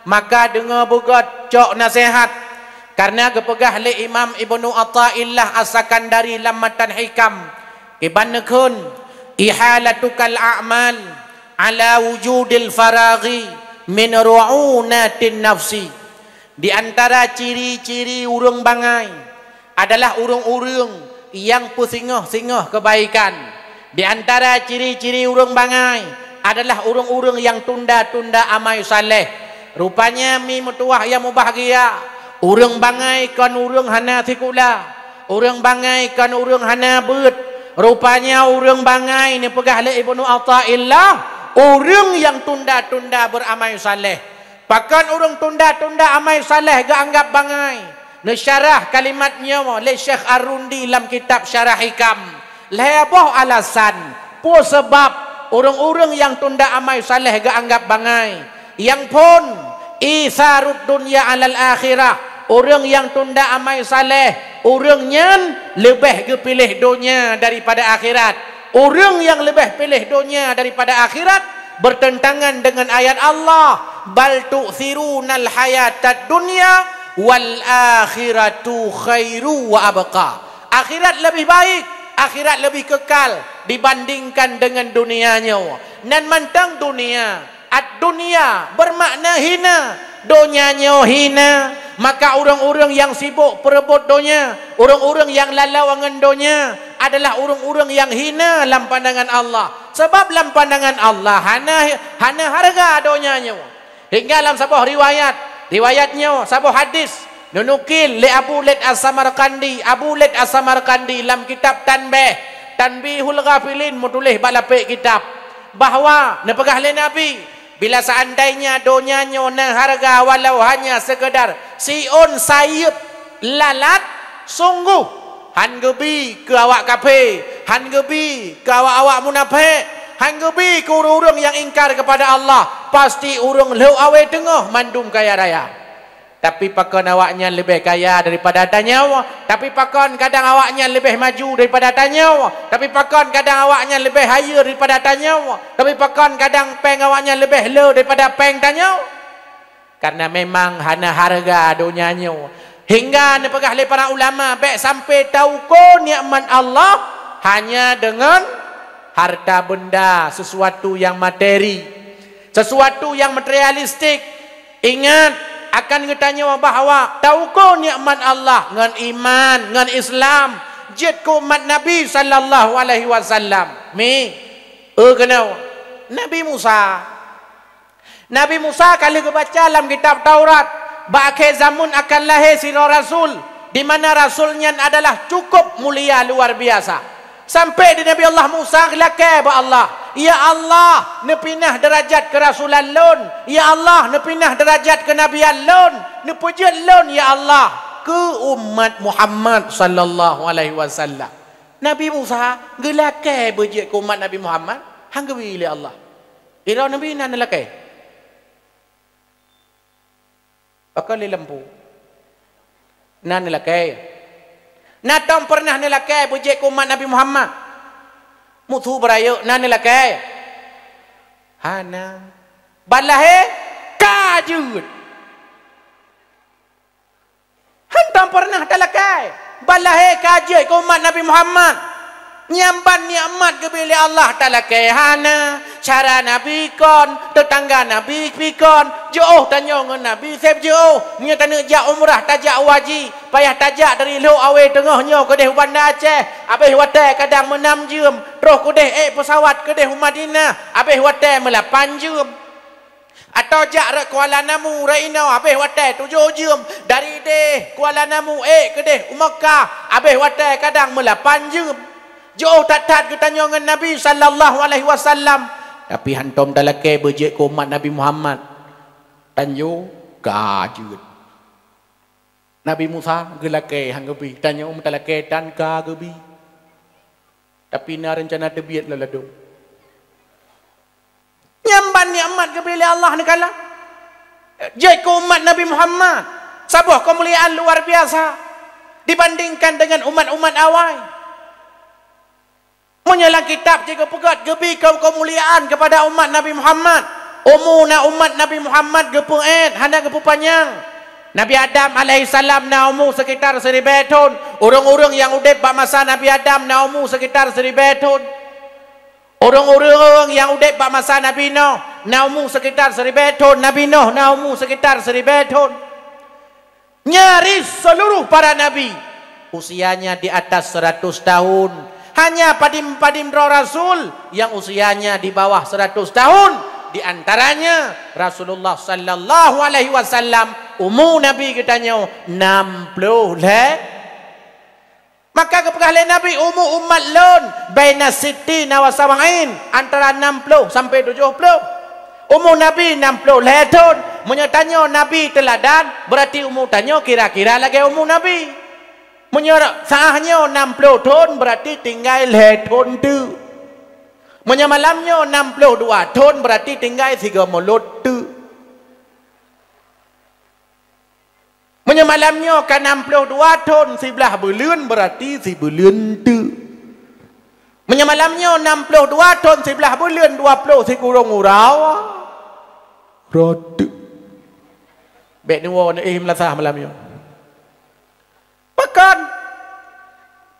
maka deungoe beugét cok naseuhat. Kareuna geupeugah lé Imam Ibnu Athaillah As-Sakandari lam Matan Hikam, kiban neukheun, "Ihalatukal a'mal ala wujudil faraghi min ru'unatin nafsi." Di antara ciri-ciri ureuëng bangai adalah ureuëng-ureuëng nyang peusingoh-singoh keubaikan. Di antara ciri-ciri ureuëng bangai adalah ureuëng-ureuëng nyang tunda-tunda amai saleh. Rupanya mi meutuwah nyang mubahgia, ureuëng bangai kon ureuëng hana sikula, ureuëng bangai kon ureuëng hana beuet. Rupanya ureuëng bangai neupeugah lé Ibnu Athaillah, Ureuëng nyang tunda-tunda beuramai saleh. Pakon ureuëng tunda-tunda amai saleh geuanggab bangai? Neusyarah kalimat nyoe lé Syekh Ar-Rundi lam kitab Syarah Hikam. Lhée boh alasan, peue sabab ureuëng-ureuëng nyang tunda amai saleh geuanggab bangai. Nyang phon, isarud dunya alal akhirah. Ureuëng nyang tunda amai saleh, ureuëng nyan leubeh geupiléh donya daripada akhirat. Ureuëng nyang leubeh piléh donya daripada akhirat bertentangan dengan ayat Allah, "Bal tu'thirunal hayatad dunya wal akhiratu khairu wa abqa." Akhirat lebih baik, akhirat lebih kekal dibandingkan dengan dunia nyoe. Nan mantong dunia, ad-dunya bermakna hina. Donya nyoe hina, maka ureuëng-ureuëng nyang sibok peureubot donya, ureuëng-ureuëng nyang lalau ngon donya adalah ureuëng-ureuëng nyang hina lam pandangan Allah. Sabab lam pandangan Allah hana, hana hareuga donya nyoe. Hingga lam saboh riwayat, riwayat nyoe saboh hadis, neunukil lé Abu Laits As-Samarqandi. Abu Laits As-Samarqandi lam kitab Tanbih, Tanbihul Ghafilin, meutuléh bak lapék kitab bahwa neupeugah lé Nabi, bila seandainya donya nyoe na hareuga walau hanya sekedar siôn sayeup lalat, sungguh han geubi keu awak kafé, han geubi keu awak-awak munafék, han geubi keu ureuëng-ureuëng nyang ingkar kepada Allah, pasti ureuëng lhok awé teungoh mandum kaya raya. Tapi pakon awaknyan leubeh kaya daripada tanyoe? Tapi pakon kadang awaknyan leubeh maju daripada tanyoe? Tapi pakon kadang awaknyan leubeh hayeue daripada tanyoe? Tapi pakon kadang péng awaknyan leubeh le daripada péng tanyoe? Karena memang hana hareuga donya nyoe. Hingga neupeugah lé para ulama, bék sampai tauko nikmat Allah hanya dengan harta benda, sesuatu yang materi, sesuatu yang materialistik. Ingat, akan geutanyoe bahwa tauko nikmat Allah ngon iman, ngon Islam, jeuet keu umat Nabi sallallahu alaihi wasallam. Mi, eu keunoe, Nabi Musa. Nabi Musa ka lheueh geubaca lam kitab Taurat, bak akhé zamon akan lahé sidroe rasul, di mana rasul nyan adalah cukup mulia luar biasa. Sampai di Nabi Allah Musa geulakée bak Allah, "Ya Allah, neupinah deurajat keurasulan lôn. Ya Allah, neupinah deurajat keunabian lôn. Neupeujeuet lôn, ya Allah, keu umat Muhammad sallallahu alaihi wasallam." Nabi Musa geulakée beujeuet keu umat Nabi Muhammad, han geubi lé Allah. Droeneuh bi na neulakée? Pakon lé lampu? Na neulakée? Na tom peureunah neulakée beujeuet keu umat Nabi Muhammad? Musu beurayeuk na neulakée? Hana. Ban lahé ka jeuet. Hantom peureunah talakée, ban lahé ka jeuet keu umat Nabi Muhammad. Nyan ban nikmat geubri lé Allah talakée hana, syara Nabi kon, teutangga Nabi pi kon, jiôh tanyoe ngon Nabi seb jiôh. Meunyoe taneuk jak umrah, tajak u haji, payah tajak dari Lhok Awé Teungoh nyoe keudeh u Banda Aceh, abéh watée kadang meunam jeuem, troh keudeh ék peusawat keudeh u Madinah, abéh watée meulapan jeuem. Atawa jak rot Kuala Namu rot inoe, abéh watée tujoh jeuem, dari deh Kuala Namu ék keudeh u Mekah, abéh watée kadang meulapan jeuem. Jiôh that-that geutanyoe ngon Nabi sallallahu alaihi wasallam, tapi hantom talakée beujeuet keu umat Nabi Muhammad. Tanyoe ka jeuet. Nabi Musa geulakée han geubi, tanyoe meutalakée tan ka geubi. Tapi na reuncana teubiet lom ladôm. Nyan ban nikmat geubri lé Allah neukala. Jeuet keu umat Nabi Muhammad, saboh keumuliaan luar biasa dibandingkan dengan umat-umat awai. Meunyoe lam kitab jih geupeugét geubi keu keumuliaan keupada umat Nabi Muhammad, umu na umat Nabi Muhammad geupeuék hana geupeupanyang. Nabi Adam alaihissalam na umu seukitar siribée thon. Ureuëng-ureuëng nyang udeb bak masa Nabi Adam na umu seukitar siribée thon. Ureuëng-ureuëng nyang udeb bak masa Nabi Noh na umu seukitar siribée thon, Nabi Noh na umu seukitar siribée thon. Nyaris seluruh para nabi usianya di atas seratus tahun. Hanya padum-padum droe rasul nyang usianya di bawah seratus tahun. Di antaranya Rasulullah sallallahu alaihi wasallam, umu Nabi geutanyoe enam puluh lhée. Maka geupeugah lé Nabi, "Umu umat lôn baina sittina wa sab'in," antara enam puluh sampai tujuh puluh. Umu Nabi enam puluh lhée thon. Meunyoe tanyoe Nabi teuladan, beurati umu tanyoe kira-kira lagée umu Nabi. Meunyoe saát nyoe enam puluh thon, beurati tinggai lhée thon teuk. Meunyoe malam nyoe enam puluh dua thon, beurati tinggai sigoe mulot teuk. Meunyoe malam nyoe ka enam puluh dua thon siblaih buleuen, beurati sibuleuen teuk. Meunyoe malam nyoe enam puluh dua thon siblaih buleuen, dua puluh sikurong uroe, uroe teuk. Bék neuwoe neuéh meulasah malam nyoe. Pakon?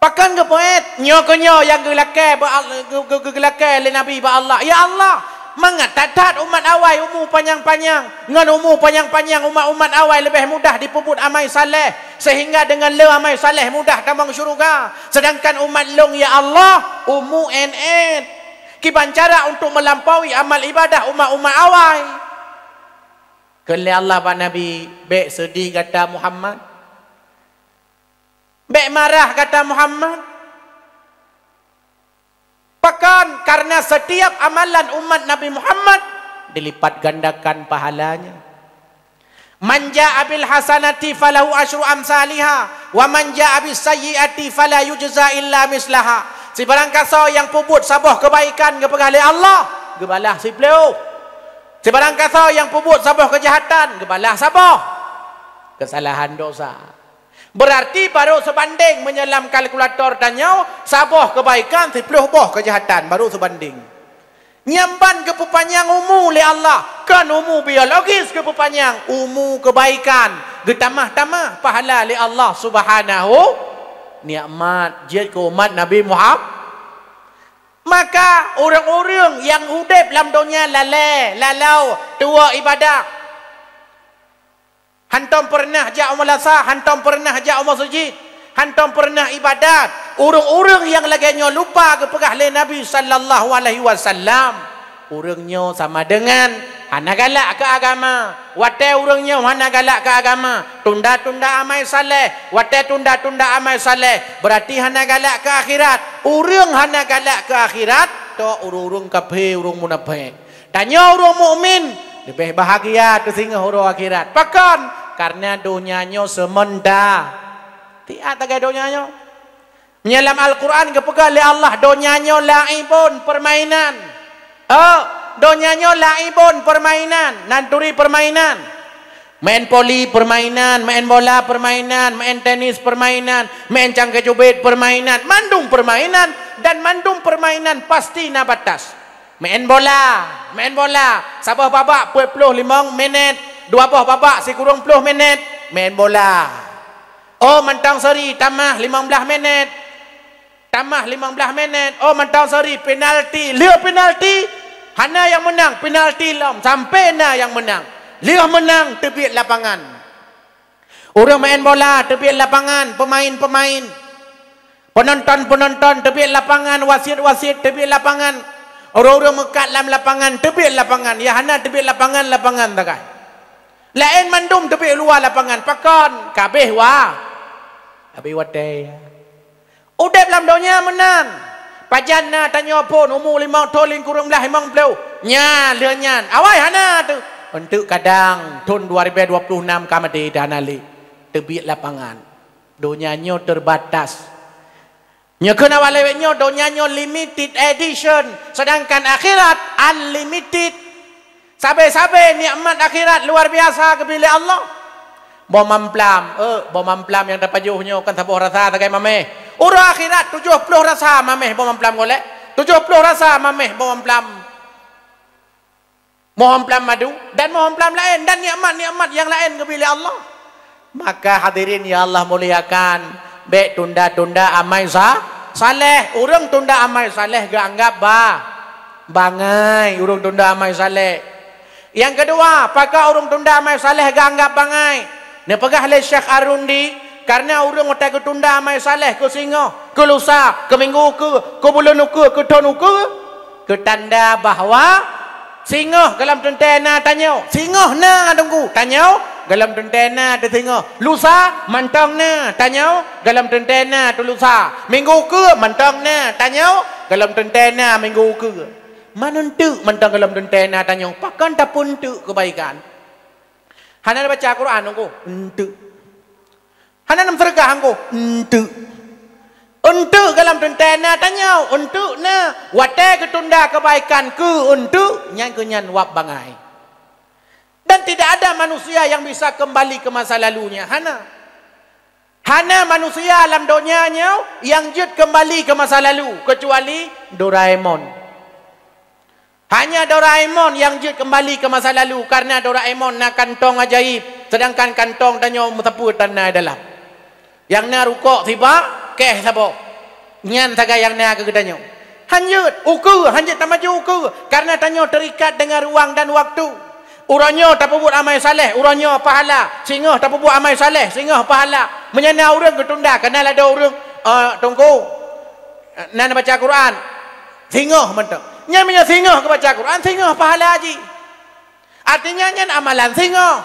Pakon geupeuet? Nyoe keuh nyoe nyang geulakée bak Al-, geu-, geu-, geu-, geulakée lé Nabi bak Allah, "Ya Allah, mangat that-that umat awai umu panyang-panyang, ngon umu panyang-panyang umat-umat awai leubeh mudah jipeubuet amai saleh, seuhingga deungon le amai saleh mudah tamong syeuruga, seudangkan umat lôn, ya Allah, umu énét. Kiban cara untuk meulampaui amal ibadah umat-umat awai?" Kheun lé Allah bak Nabi, "Bék seudeh gata Muhammad. Bék marah gata Muhammad." Pakon? Karena setiap amalan umat Nabi Muhammad dilipat gandakan pahalanya. "Man jaa bil hasanati falahu asyru amsaliha, wa man jaa bis sayyiati fala yujza illa mislaha." Sibarang kasoe nyang peubuet saboh keubaikan geupeugah lé Allah, geubalah siploh. Sibarang kasoe nyang peubuet saboh keujahatan, geubalah saboh keusalahan dosa. Beurati barô seubandéng meunyoe lam kalkulator tanyoe, saboh keubaikan, siploh boh keujahatan, barô seubandéng. Nyan ban geupeupanyang umu lé Allah, kon umu biologis geupeupanyang, umu keubaikan, geutamah-tamah pahala lé Allah Subhanahu. Nikmat jeuet keu umat Nabi Muhammad. Maka ureuëng-ureuëng nyang udeb lam donya lalée, lalau, tuwoe ibadah, hantom peureunah jak u meulasa, hantom peureunah jak u meuseujid, hantom peureunah ibadat. Ureuëng-ureuëng nyang lagée nyoe lupa geupeugah lé Nabi sallallahu alaihi wasallam, ureuëng nyoe sama deungon hana galak keu agama. Watée ureuëng nyoe hana galak keu agama, tunda-tunda amai saleh. Watée tunda-tunda amai saleh, beurati hana galak keu akhirat. Ureuëng hana galak keu akhirat, tok ureuëng-ureuëng kafé, ureuëng munafék. Tanyoe ureuëng mukmin leubeh bahagia teusingoh uroe akhirat. Pakon? Karena donya nyoe seumeuntara. Tiat lagée donya nyoe. Meunyoe lam Al-Quran geupeugah lé Allah, donya nyoe laibun, permainan. Oh, donya nyoe laibun, permainan. Nan turi permainan. Main poli permainan, main bola permainan, main tenis permainan, main cangkeh jubit permainan. Mandum permainan, dan mandum permainan pasti na batas. Main bola, main bola. Saboh babak peuet ploh limong minét, dua boh babak sikurong ploh minét. Main bola. Oh, mantong seri tamah limong blaih minét. Tamah limong blaih minét. Oh, mantong seri penalti. Lheueh penalti, hana nyang meunang, penalti lom sampai na nyang meunang. Lheueh meunang, teubiet lapangan. Ureuëng main bola, teubiet lapangan, pemain-pemain. Penonton-penonton, teubiet lapangan, wasit-wasit, teubiet lapangan. Ureuëng-ureuëng meukat lam lapangan, teubiet lapangan. Nyang hana teubiet lapangan, lapangan sagai. Laén mandum teubiet luwa lapangan. Pakon? Kabeh wa-, kabeh watée. Udeb lam donya meunan. Pajan na tanyoe phon umu limong thon, sikurong blaih limong ploh. Nyan, lheueh nyan. Awai hana teuh. Eunteuk kadang thon dua ribèe dua ploh nam ka maté, hana lé. Teubiet lapangan. Donya nyoe terbatas. Nyoe keuh awak lewat nyoe, donya nyoe limited edition, sedangkan akhirat unlimited. Sabe-sabe nikmat akhirat luar biasa geubri lé Allah. Boh mamplam, eh, boh mamplam nyang tapajoh nyoe kan saboh rasa sagai mamèh. Uroe akhirat tujoh ploh rasa mamèh boh mamplam golek. Tujoh ploh rasa mamèh boh mamplam. Mohon pelam madu dan mohon pelam laén dan nikmat-nikmat nyang laén geubri lé Allah. Maka hadirin nyang Allah muliakan, bèk tunda-tunda amai sa-, saleh. Ureueng tunda amai saleh geuanggap ba-, bangai ureueng tunda amai saleh. Nyang keudua, pakon ureueng tunda amai saleh geuanggap bangai? Neupeugah lé Syekh Ar-Rundi, kareuna ureueng watèe geutunda amai saleh keu singoh, keu lusa, keu minggu ukeue, keu buleuen ukeue, keu thon ukeue, keu tanda bahwa singoh golom teuntèe na tanyoe. Singoh na teungku, tanyoe Gohlom teuntée na teusingoh. Lusa mantong na, tanyoe gohlom teuntée na teulusa. Minggu ukeue mantong na, tanyoe gohlom teuntée na minggu ukeue. Man eunteuk mantong gohlom teuntée na tanyoe, pakon tapeunteuk keubaikan. Hana baca Quran, Teungku? Eunteuk. Hana neuseudeukah, Teungku? Eunteuk. Eunteuk gohlom teuntée na tanyoe, eunteuk na. Watée geutunda keubaikan keu eunteuk, nyan keuh nyan wab bangai. Dan tidak ada manusia yang bisa kembali ke masa lalunya. Hana. Hana manusia lam donya nyoe nyang jeuet kembali ke masa lalu, kecuali Doraemon. Hanya Doraemon nyang jeuet kembali ke masa lalu, karena Doraemon na kantong ajaib, sedangkan kantong tanyoe meusapeue tan na dalam. Nyang na rukok sibak, keh saboh. Nyan sagai nyang na keu geutanyoe. Hanjeuet ukeue, hanjeuet tamaju ukeue, karena tanyoe terikat dengan ruang dan waktu. Uroe nyoe tapeubuet amai saleh, uroe nyoe pahala. Singoh tapeubuet amai saleh, singoh pahala. Meunyoe na ureuëng geutunda, kana ladôm ureuëng, eh, Teungku, eh, na baca Quran, singoh mantong. Nyan meunyoe singoh geubaca Quran, singoh pahala jih. Artinya nyan amalan singoh.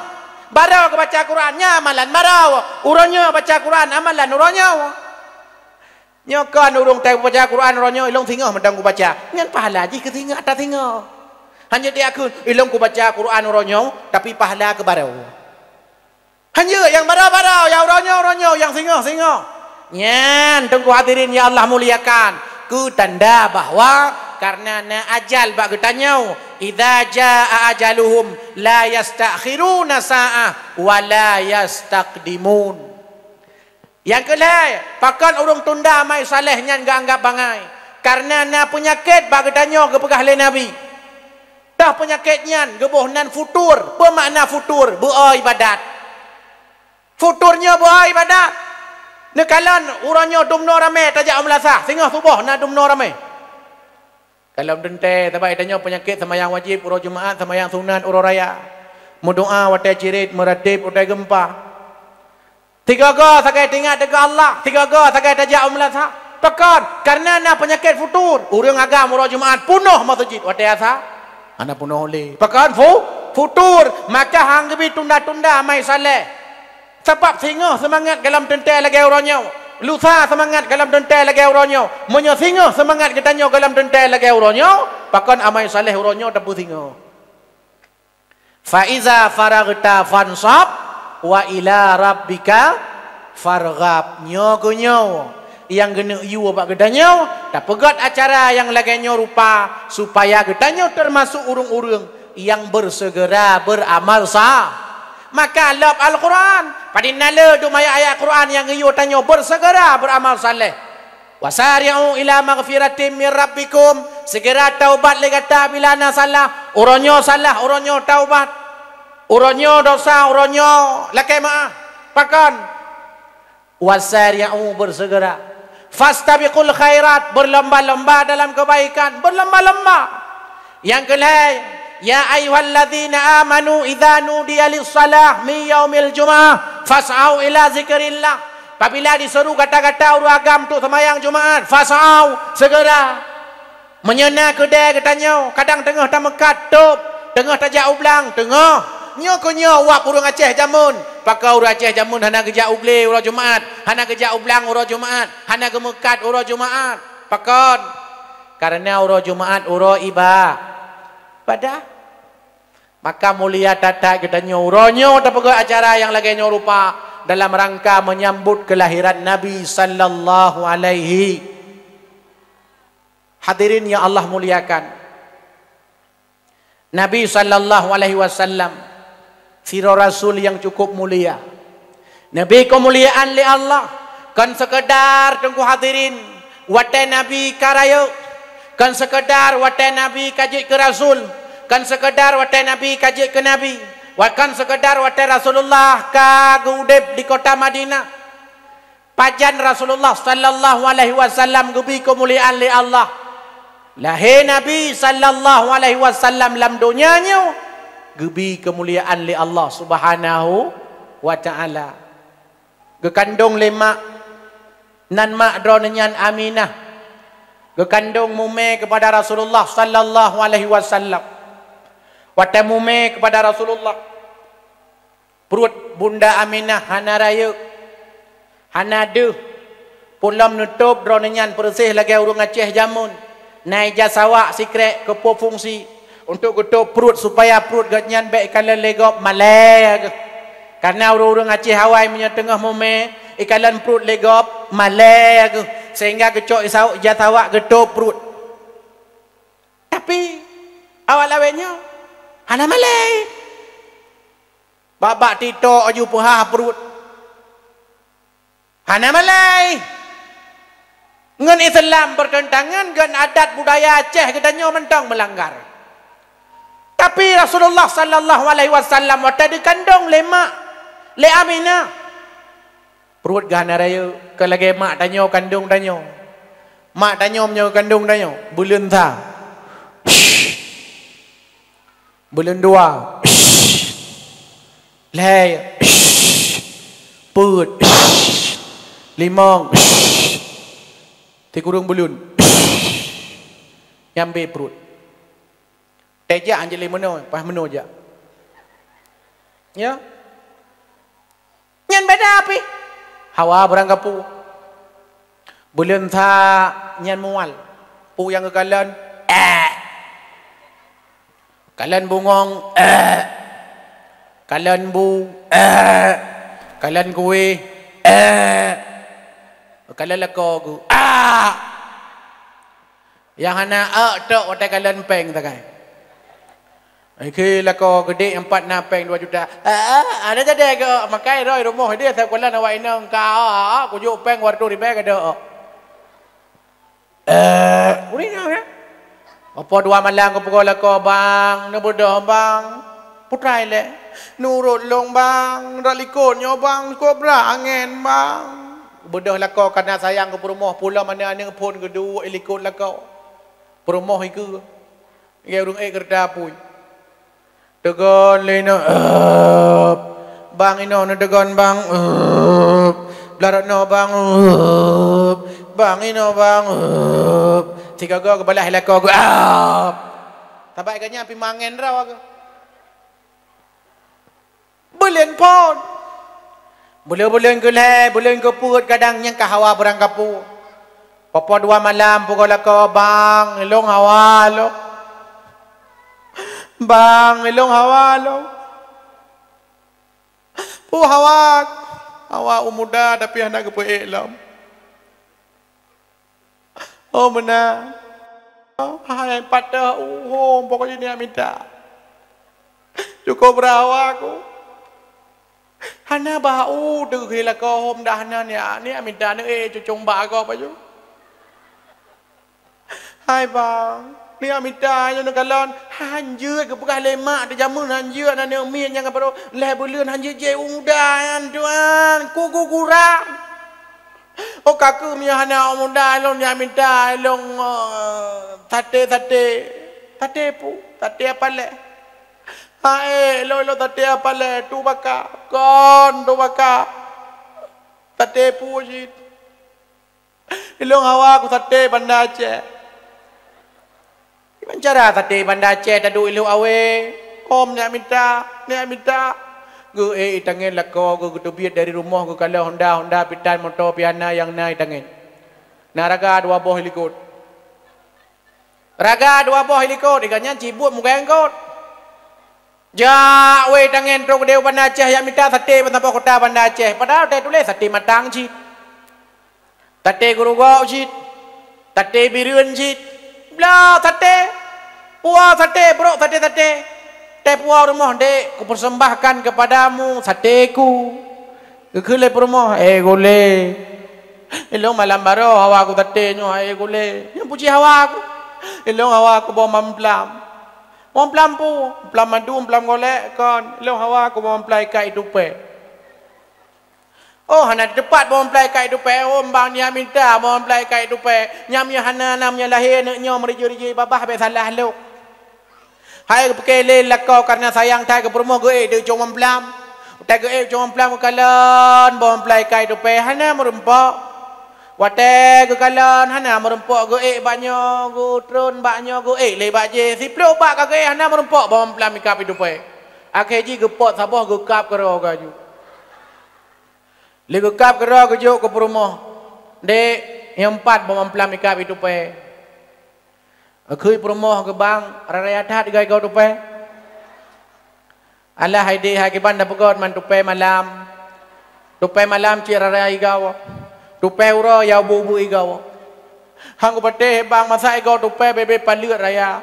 Barô geubaca Quran, nyan amalan barô. Uroe nyoe baca Quran, amalan uroe nyoe. Nyoe kon ureuëng tai baca Quran uroe nyoe, ilong singoh mantong kubaca. Nyan pahala jih keu singoh, ata singoh. Hanya diakui, ilong kubaca Quran uroe nyoe, tapi pahala keu barô. Hanya nyang barô-barô, nyang uroe nyoe, uroe nyoe, nyang singoh, singoh. Nyan, Teungku hadirin nyang Allah muliakan, keu tanda bahwa karena na ajal bak geutanyoe, "Idza jaa ajaluhum la yastakhiruna sa'ah wa la yastaqdimun." Nyang keulhée, pakon ureuëng tunda amai saleh nyan geuanggab bangai, karena na peunyakét bak geutanyoe geupeugah lé Nabi. Toh peunyakét nyan geuboh nan futur. Peue makna futur? Beu-o ibadat. Futur nyoe beu-o ibadat. Neukalon uroe nyoe dumnoe ramé tajak u meulasah, singoh suboh na dumnoe ramé. Gohlom teuntée, sabab tanyoe peunyakét seumayang wajéb uroe Jumaat, seumayang sunat uroe raya. Meudoá watée cirét, meurateb watée geumpa. Sigoe-goe sagai teuingat teuka Allah, sigoe-goe sagai tajak u meulasah. Pakon? Karena na peunyakét futur. Ureuëng agam uroe Jumaat punoh meuseujid watée asa. Hana punoh lé. Pakon? Fu-, futur. Maka han geubi tunda-tunda amai saleh. Sabab singoh seumangat gohlom teuntée lagée uroe nyoe. Lusa seumangat gohlom teuntée lagée uroe nyoe. Meunyoe singoh seumangat geutanyoe gohlom teuntée lagée uroe nyoe, pakon amai saleh uroe nyoe tapeusingoh. "Fa iza faraghta fansab, wa ila rabbika farghab." Nyoe keuh nyoe nyang geuneuk yue bak geutanyoe, tapeugét acara nyang lagée nyoe rupa, supaya geutanyoe teumasuk ureuëng-ureuëng nyang beuseugeura beuramal sa-, maka lop Al-Quran. Padum na le dum ayat-ayat Quran nyang geuyue tanyoe beuseugeura beuramal saleh. "Wasari'u ila maghfiratim mir rabbikum," segera taubat lé gata bila na salah. Uroe nyoe salah, uroe nyoe taubat. Uroe nyoe dosa, uroe nyoe lakée meuáh. Pakon? "Wasari'u," bersegera. "Fastabiqul khairat," berlomba-lomba dalam kebaikan, berlomba-lomba. Nyang keulhée, "Ya ayyuhalladzina amanu idza nudiya lis-shalah min yaumil jumu'ah fas'au ila zikrillah." Apabila diseuru gata-gata ureuëng agam untuk seumayang Jumaat, fas'au, segera. Meunyoe na keudée geutanyoe, kadang teungoh tameukat, tôb, teungoh tajak u blang, teungoh. Nyoe keuh nyoe wab ureuëng Aceh jameun. Pakon ureuëng Aceh jameun hana geujak u glé uroe Jumaat, hana geujak u blang uroe Jumaat, hana geumeukat uroe Jumaat. Pakon? Karena uroe Jumaat uroe iba-, ibadah. Maka mulia that-that geutanyoe uroe nyoe tapeugét acara nyang lagée nyoe rupa dalam rangka menyambut kelahiran Nabi sallallahu alaihi. Hadirin yang Allah muliakan, Nabi sallallahu alaihi wasallam sidroe rasul nyang cukup mulia. Neubri keumuliaan lé Allah, kon seukeudar, Teungku hadirin, watée Nabi ka rayeuk, kon seukeudar watée Nabi ka jeuet keu rasul, kon seukeudar watée Nabi ka jeuet keu nabi, wa-, kon seukeudar watée Rasulullah ka geuudeb di kota Madinah. Pajan Rasulullah sallallahu alaihi wasallam geubri keumuliaan lé Allah. Lahé Nabi sallallahu alaihi wasallam lam donya nyoe geubri keumuliaan lé Allah Subhanahu wa Ta'ala. Geukandong lé mak, nan mak droeneuh nyan Aminah. Geukandong mumé keupada Rasulullah sallallahu alaihi wasallam. Watée mumé keupada Rasulullah, Pruet Bunda Aminah hana rayeuk, hana deuh. Pulom neutôb droeneuh nyan peureuséh lagée ureuëng Aceh jameun. Na ija sawak sikrek keupeue fungsi, untuk geutôb pruet supaya pruet geuhnyan bék ikalon lé gob malée geuh. Kareuna ureuëng-ureuëng Aceh awai meunyoe teungoh mumé ikalon pruet lé gob malée geuh, sehingga geucok ija sawak geutôb pruet. Tapi awak lawét nyoe hana malée. Bak-bak TikTok aju peuhah pruet. Hana malée. Ngon Islam bertentangan, ngon adat budaya Aceh geutanyoe mantong meulanggar. Tapi Rasulullah sallallahu alaihi wasallam watée dikandong lé mak, lé Aminah, pruet geuh hana rayeuk, ka lagée mak tanyoe kandong tanyoe. Mak tanyoe meunyoe kandong tanyoe, buleuen sa. Buleuen dua. Lhée. Peuet. Limong. Sikureueng buleuen. Nyang bé pruet. Tejak anjali meunoe, pas meunoe jak. Ya. Nyan beda pih. Hawa barang gapu. Buleuen sa nyan mual. Peue nyang geukalon? Eh. Kalon bungong? Eh. Kalon bu? Eh. Kalon kueh? Eh. Kalon lakoe geuh? Ah. Nyang hana ék tok watée kalon péng sagai. Ikhe lakoe geude empat na péng dua juta. Ah, ah, ada jadi ke makai roi rumoh dia saya kulan awak inong ka, ah, ah, kujok péng dua ratus ribu kada. Eh, urina ya. Apa dua malam ke pukul lakoe, "Bang, neubeudôh, Bang. Putai lé. Nurot lôn, Bang. Dak likot nyoe, Bang. Kobra angén, Bang." Beudôh lakoe kana sayang ke peurumoh, pulo mana aneuk phon geuduek likot lakoe. Peurumoh ikeue. Lagée ureuëng ék keureuta apui. Teugon lé inoe, "Eup." "Bang, inoe neuteugon, Bang." "Eup." "Blah rot noe, Bang." "Eup." "Bang, inoe, Bang." "Eup." Sigoe-goe geubalah lakoe geuh, "Eup." Tabai geuh nyan pih mangen droe geuh. Buleuen phon. Buleuen-buleuen keu lhée, buleuen keu peuet kadang nyang ka hawa barang gapu. Popo dua malam pukul lakoe, "Bang, ilong hawa lom. Bang, ilong hawa lom." "Peue hawa?" "Hawa u muda tapi hana geupeuék lom." Oh meunan. Hai patah uhom pokok jih niyak mita. Cukup bra hawa ku. Hana bak u teuhé lakoe hom dah hana niyak, niyak mita neuék cucong bak gob aju. Hai bang, niyak mita nyoe neukalon, hanjeuet geupeugah lé mak teujameun hanjeuet aneuk miet nyang ka padub lhée buleuen hanjeuet jai u muda nyan tuan, ku gugura. Oh ka keuh meunyoe hana aneuk muda lôn jak mita lôn, eh, saté-saté. Saté peue? Saté apalée. Haé, lôn, lôn saté apalée, tu baka. Kon tu baka. Saté peue cit? Ilôn hawa ku saté Banda Aceh. Kiban cara saté Banda Aceh taduek ilok awé? Hom neujak mita, neujak mita. Geuék itangen lakoe geuh geuteubiet dari rumoh geukalon honda, honda pitan moto piana nyang na itangen. Na raga dua boh ilikot. Raga dua boh ilikot, iga nyan cit buet mugeng kot. Jak wé itangen trok deh u Banda Aceh jak mita saté ban saboh kota Banda Aceh. Padahal watée tuléh saté matang cit. Saté gurugok cit, saté bireuen cit, blah saté, puwoe saté, brok saté-saté. Teupuwoe rumoh dek, kupersembahkan kepadamu satéku. Geukheun lé peurumoh, eh gulé. Ilong malam baroe hawa ku saté nyoe, eh gulé. Nyang puji hawa ku. Ilong hawa ku boh mamplam. Mamplam pu, mamplam madu, mamplam golek, kon. Ilong hawa ku boh mamplam ikat itupée. Oh, hana teupat boh mamplam ikat itupée, oh, bang nyak mita boh mamplam ikat itupée. Nyak mita hana, nyak mita lahé aneuk nyoe meurijée-rijée babah bék salah lok. Hai geupiké lé lakoe kareuna sayang that keu peurumoh geuék deuh cong mamplam. Watée geuék cong mamplam geukalon boh mamplam ikat itupée hana meurumpok. Watée geukalon hana meurumpok geuék bak nyoe, geutreun bak nyoe geuék lé bak jéh. Siplôh bak ka geuék hana meurumpok boh mamplam ikat itupée. Akhé jih geupot saboh geukab keudroe geuh aju. Lé geukab keudroe geujok keu peurumoh. "Dek, nyoe pat boh mamplam ikab i tupée." Geukheun peurumoh keu bang, "Raya that igoe-igoe tupée." "Alah hai dek, hai kiban tapeugét man tupée malam. Tupée malam cit raya igoe. Tupée uroe ya ubeut-ubeut igoe." "Han kupatéh bang, masa igoe tupée bebe paleuet raya."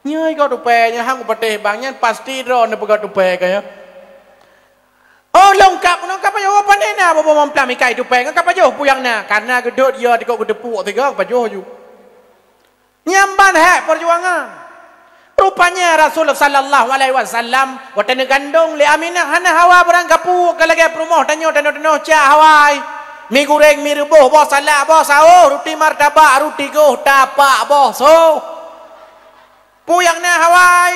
"Nyoe igoe tupée nyoe han kupatéh bang, nyan pasti droe neupeugét tupée ka nyoe." "Oh lôn kab, lôn kab pajoh." "Oh pane na boh mamplam ikab i tupée ngon kab pajoh puyang na." Kana geudot ya tikok geuteupuk tiga pajoh ju. Nyan ban hék peujuangan. Rupanya Rasul sallallahu alaihi wasallam watée neugandong lé Aminah hana hawa barang gapu ka lagée peurumoh tanyoe tanoh-tanoh cak hawai. Mi gureng, mi reuboh, boh salak, boh saôh, ruti martabak, ruti goh, tapak, boh soh. Peue nyang na hawai.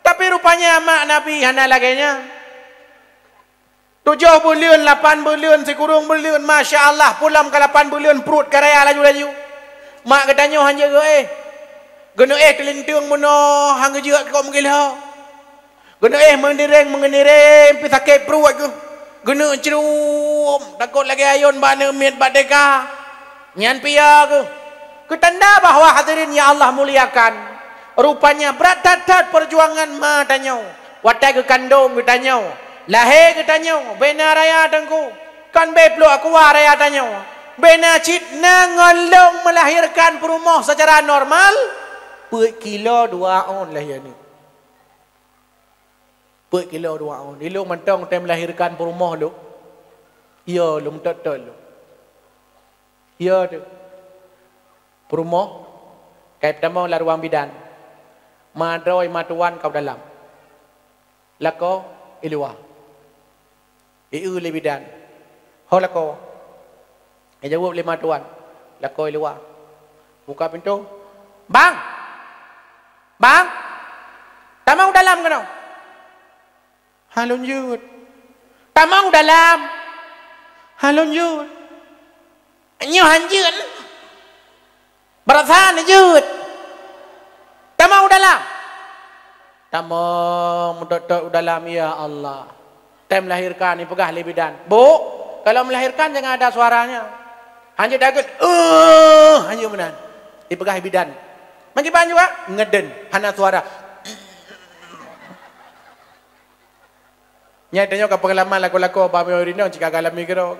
Tapi rupanya mak Nabi hana lagée nyan. Tujoh buleuen, lapan buleuen, sikureueng buleuen, masya Allah, pulang ka lapan buleuen pruet ka raya laju-laju. Mak geutanyoe han jeuet geuéh. Geuneuk éh teulinteung bunoe han geujeuet keu meugiloe. Geuneuk éh meunireng-meunireng pih sakét pruet geuh. Geuneuk ceuruem, takot lagée ayôn bak aneuk miet bak deka. Nyan pih ya geuh. Keu tanda bahwa hadirin nyang Allah muliakan, rupanya brat that-that peujuangan ma tanyoe. Watée geukandong geutanyoe, lahé geutanyoe, bena raya teungku, kon bé pluek kuah raya tanyoe. Bena cit na ngon lôn meulahirkan peurumoh seucara normal, peuet kilo dua ôn lahé nyoe. Peuet kilo dua ôn. Ilôn mantong tem melahirkan peurumoh lôn. Yo, lôn tot-tot lôn. Yo tu. Peurumoh, kai peutamong lam ruang bidan. Ma droe ma tuan ka u dalam. Lakoe i luwa. I eu lé bidan. Ho lakoe. Ijaweueb lé ma tuan. Lakoe i luwa. Buka pintoe. Bang! Bang! Tamong u dalam keunoe. Han lôn jeuet. Tamong u dalam. Han lôn jeuet. Nyoe han jeuet. Barasa neujeuet. Tamong u dalam. Tamong meutot-tot u dalam, ya Allah. Tem melahirkan, ipeugah lé bidan. Bu, kalau melahirkan jangan ada suaranya. Hanya daget, eh, hanya meunan. Ipeugah bidan. Meukiban juga, ngeden, hana suara. Nyan tanyoe ka peungalaman lakoe-lakoe bak meunyoe rinong cit ka galami keudroe.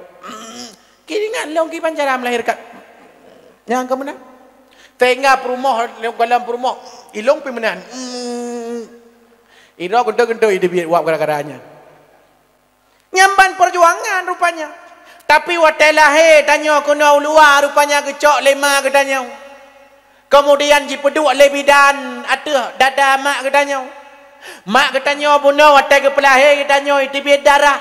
Kiringat lôn kiban cara melahirkan. Nyang keu meunan. Sehingga peurumoh, lôn kalon peurumoh, ilong pih meunan. Idroe geuntôi-geuntôi ideubiet wab gara-gara nyan. Nyan ban peujuangan rupanya. Tapi watée lahé tanyoe keunoe u luwa rupanya geucok lé ma geutanyoe. Keumudian jipeuduek lé bidan ateueh dada mak geutanyoe. Mak geutanyoe bunoe watée geupeulahé geutanyoe iteubiet darah,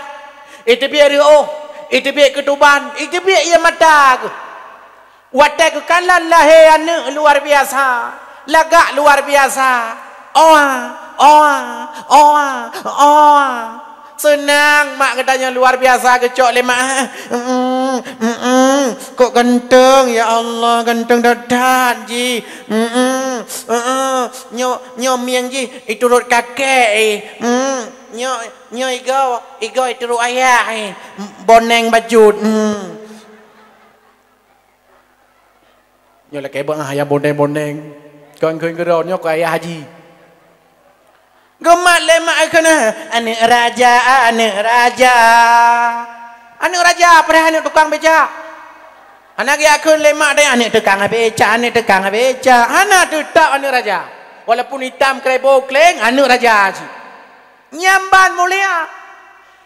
iteubiet reuôh, iteubiet keutuban, iteubiet ié mata geuh. Watée geukalon lahé aneuëk luar biasa, lagak luar biasa. Oa, oa, oa, oa. Seunang mak geutanyoe luar biasa geucok lé mak. Mm, mm, mm. Kok ganteng, ya Allah, ganteng that-that jih. Mm, mm, mm, mm. Nyoe, nyoe mieng jih iturot kakek, eh. Mm, nyoe, nyoe igoe, igoe iturot ayah, eh. Boneng bacut. Mm. Nyoe lakée bangai ayah boneng-boneng. Kon kheun keudroe nyoe keu ayah haji. Geumat lé mak kheun, "Aneuëk raja, aneuëk raja." Aneuëk raja padahai aneuëk tukang becak. Hana geuyakheun lé mak deh, "Aneuëk tukang becak, aneuëk tukang becak." Hana, teutap aneuëk raja. Walaupun itam krebo kleng, aneuëk raja cit. Nyan ban mulia.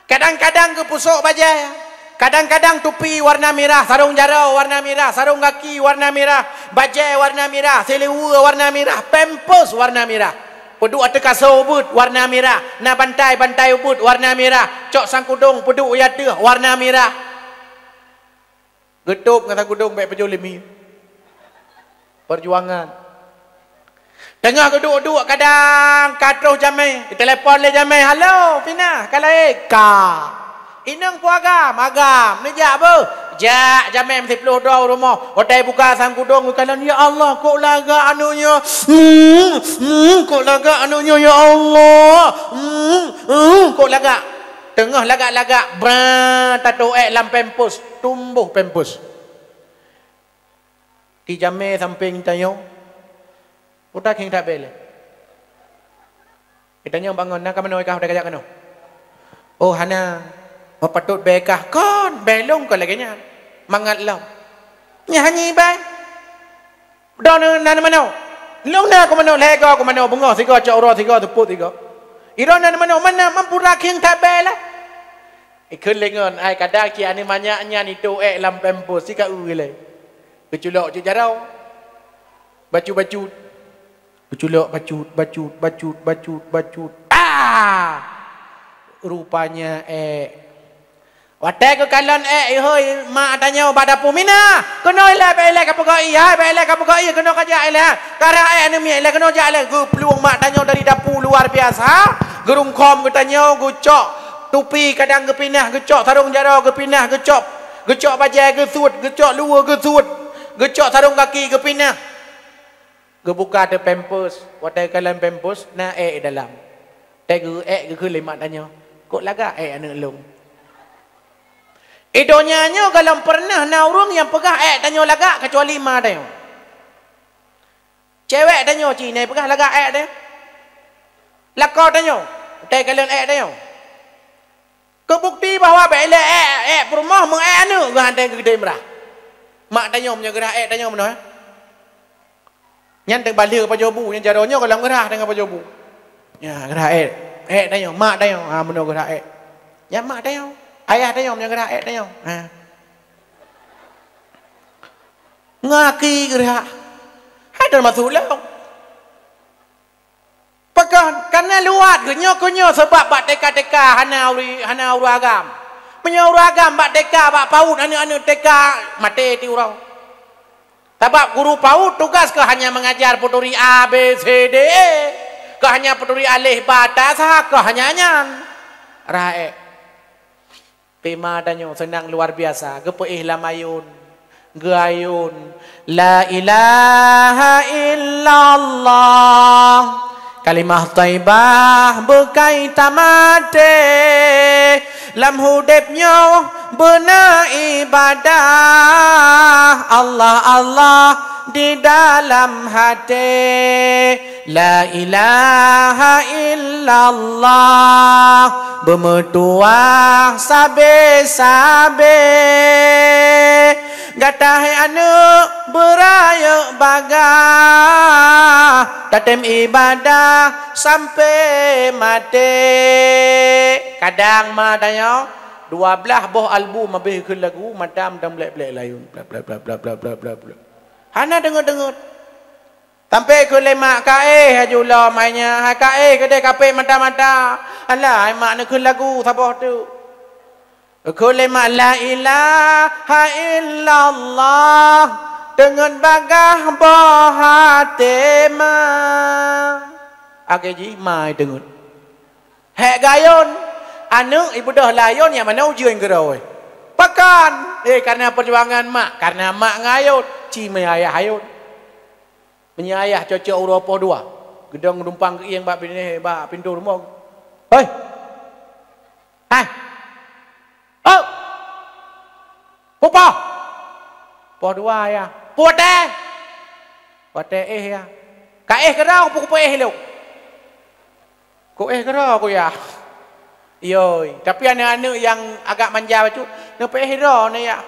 Kadang-kadang geupusok bajée, kadang-kadang tupi warna mirah, sarong jaroe warna mirah, sarong gaki warna mirah, bajée warna mirah, siliweue warna mirah, pampers warna mirah. Peuduek ateueh kaso ubeuet warna mirah, na bantai-bantai ubeuet warna mirah, cok sangkudong peuduek u ateueh warna mirah. Geutôb ngon sangkudong bék pajoh lé mi. Peujuangan. Teungoh geuduek-duek kadang ka troh jamé, geutelepon lé jamé, "Halo, Pina, ka lahé?" "Ka." Inong peue agam? Agam. Neujak beuh? Jak jamé meusiplôh droe u rumoh. Watèe buka sang kudong geukalon, "Ya Allah, kok lagak aneuk nyoe? Hmm, hmm, kok lagak aneuk nyoe, ya Allah? Hmm, hmm, kok lagak?" Teungoh lagak-lagak, bra, tatô èk lam pampers, tumboh pampers. Di jamé sampéng tanyoe, udah khieng that bèe lé. Geutanyoe bangon, "Na ka manoe kah, udah kajak keunoe?" "Oh, hana." "Oh, patôt bèe kah?" "Kon, bèe lôn kon lagèe nyan. Mangat lom." "Nyan hana bèe." "Droeneuh na manoe?" "Lôn na kumanoe, lhèe goe kumanoe, beungoh sigoe, cok uroe sigoe, seupôt sigoe." "Droeneuh na manoe?" "Mana mampu khieng that bèe lé." Ikheun lé ngon, ai kadang cit aneuk manyak nyan itô èk lam pampers, sika u ilèe. Geuculok cit jaroe. Bacut-bacut. Geuculok bacut, bacut, bacut, bacut, bacut. Ah! Rupanya èk. Watèe geukalon èk, ihôi mak tanyoe bak dapu, "Mina, keunoe ilèe, bèk ilèe kapeugah ie, hai, bèk ilèe kapeugah ie, keunoe kajak ilèe, hai. Karhah èk aneuk miet ilèe, keunoe jak ilèe." Geuplueng mak tanyoe dari dapu luar biasa, geurungkhom geutanyoe, geucok tupi kadang geupinah, geucok sarong jaroe geupinah, geucok, geucok bajèe geusuet, geucok luweue geusuet, geucok sarong gaki geupinah. Geubuka teuk pampers, watèe geukalon pampers, na èk dalam. Watèe geuék geukheun lé mak tanyoe, "Kok lagak èk aneuk lôn?" Di donya nyoe gohlom peureunah na ureueng nyang peugah èk tanyoe lagak keucuali ma tanyoe. Cewek tanyoe cit nyang peugah lagak èk tanyoe. Lakoe tanyoe, watèe geukalon èk tanyoe. Keu bukti bahwa bèk ilèe èk, èk peurumoh meuék aneuk geuh hana geudeh meurah. Mak tanyoe meunyoe geurhah èk tanyoe meunoe. Nyan teuk bak lheueh pajoh bu, nyan jaroe nyoe gohlom geurhah teungoh pajoh bu. Nyan geurhah èk, èk tanyoe, mak tanyoe, ha meunoe geurhah èk. Nyan mak tanyoe, ayah tanyoe meunyoe geurhah èk tanyoe. Ha. Ngaki geurhah. Hai teumasuk lôn. Pakon? Kareuna luwat geuh nyoe keu nyoe, sabab bak TK-TK hana ureueng, hana ureueng agam. Meunyoe ureueng agam bak TK, bak PAUD, aneuk-aneuk TK maté tiep uroe. Sabab guru PAUD tugas keuh hanya mengajar peuturi A, B, C, D, E. Keuh hanya peuturi alif, ba, ta, sa, keuh hanya nyan. Raék. Pih ma tanyoe seunang luar biasa, geupeuéh lam ayôn, geuayôn, "La ilaha illallah." Kalimah thaibah beukai tamaté, lam udeb nyoe beuna ibadah, Allah, Allah di dalam haté. La ilaha illallah, beumeutuwah sabé-sabé. Gata hai aneuk beurayeuk bagah, tatem ibadah sampai maté. Kadang ma tanyoe, dua blaih boh album habéh kheun lagu, mata meudan blek-blek layôn. Blek, blek, blek. Hana deungeut-deungeut. Sampai kheun lé mak, "Kaéh aju lom hai nyak, hai kaéh keudeh kapék mata-mata." Alah, hai mak neukheun lagu saboh teuk. Kheun lé mak, "La ilaha illallah, teungeut bagah boh até ma." Akhé jih ma teungeut. Hék gayôn, aneuk ibeudôh layôn nyang mana ujeuen keudroe. Pakon? Eh, kareuna peujuangan mak, kareuna mak ngon ayôn, ci meuayah ayôn. Meunyoe ayah cocok uroe poh dua, geudong dumpang geuieng bak binéh, bak pintoe rumoh. "Hei! Hai! Oh! Peue poh?" "Poh dua, yah." "Peue watèe?" "Watèe éh, yah." "Kaéh keudroe, peue kupeuéh lôn?" "Kuéh keudroe ku, yah." Yoi, tapi aneuk-aneuk nyang agak manja bacut, "Neupeuéh droeneuh, yah."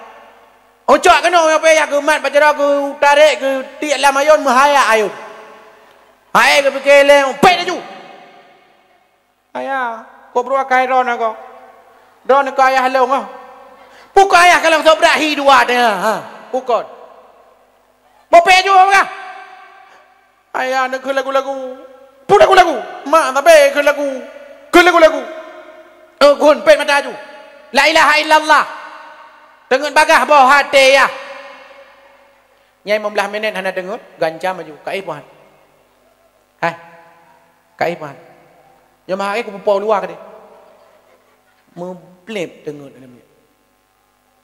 "Oh, cok keunoe, neupeuéh, yah." Geumat bak jaroe, geutarek, geutiek lam ayôn, meuhayat ayôn. Hai geupike lé, "Pék laju!" "Ayah, kok beuruakai droeneuh ko? Droeneuh ko ayah lôn, oh." "Peue kon ayah ka lôn sobrak hi dua teuh, ha? Peue kon?" "Bopék ju, peugah." Ayah neukheun lagu-lagu. Peue lagu-lagu? Mak sabe kheun lagu. Kheun lagu-lagu. Eh, gun, pet mata ju. La ilaha illallah. Teungeut bagah boh até, yah. Nyang limong blaih minét hana teungeut, geuancam aju. Kaéh puhan. Hai. Kaéh puhan. Nyoe meuhai kupeupo luwa keudeh. Meubleb teungeut aneuk miet.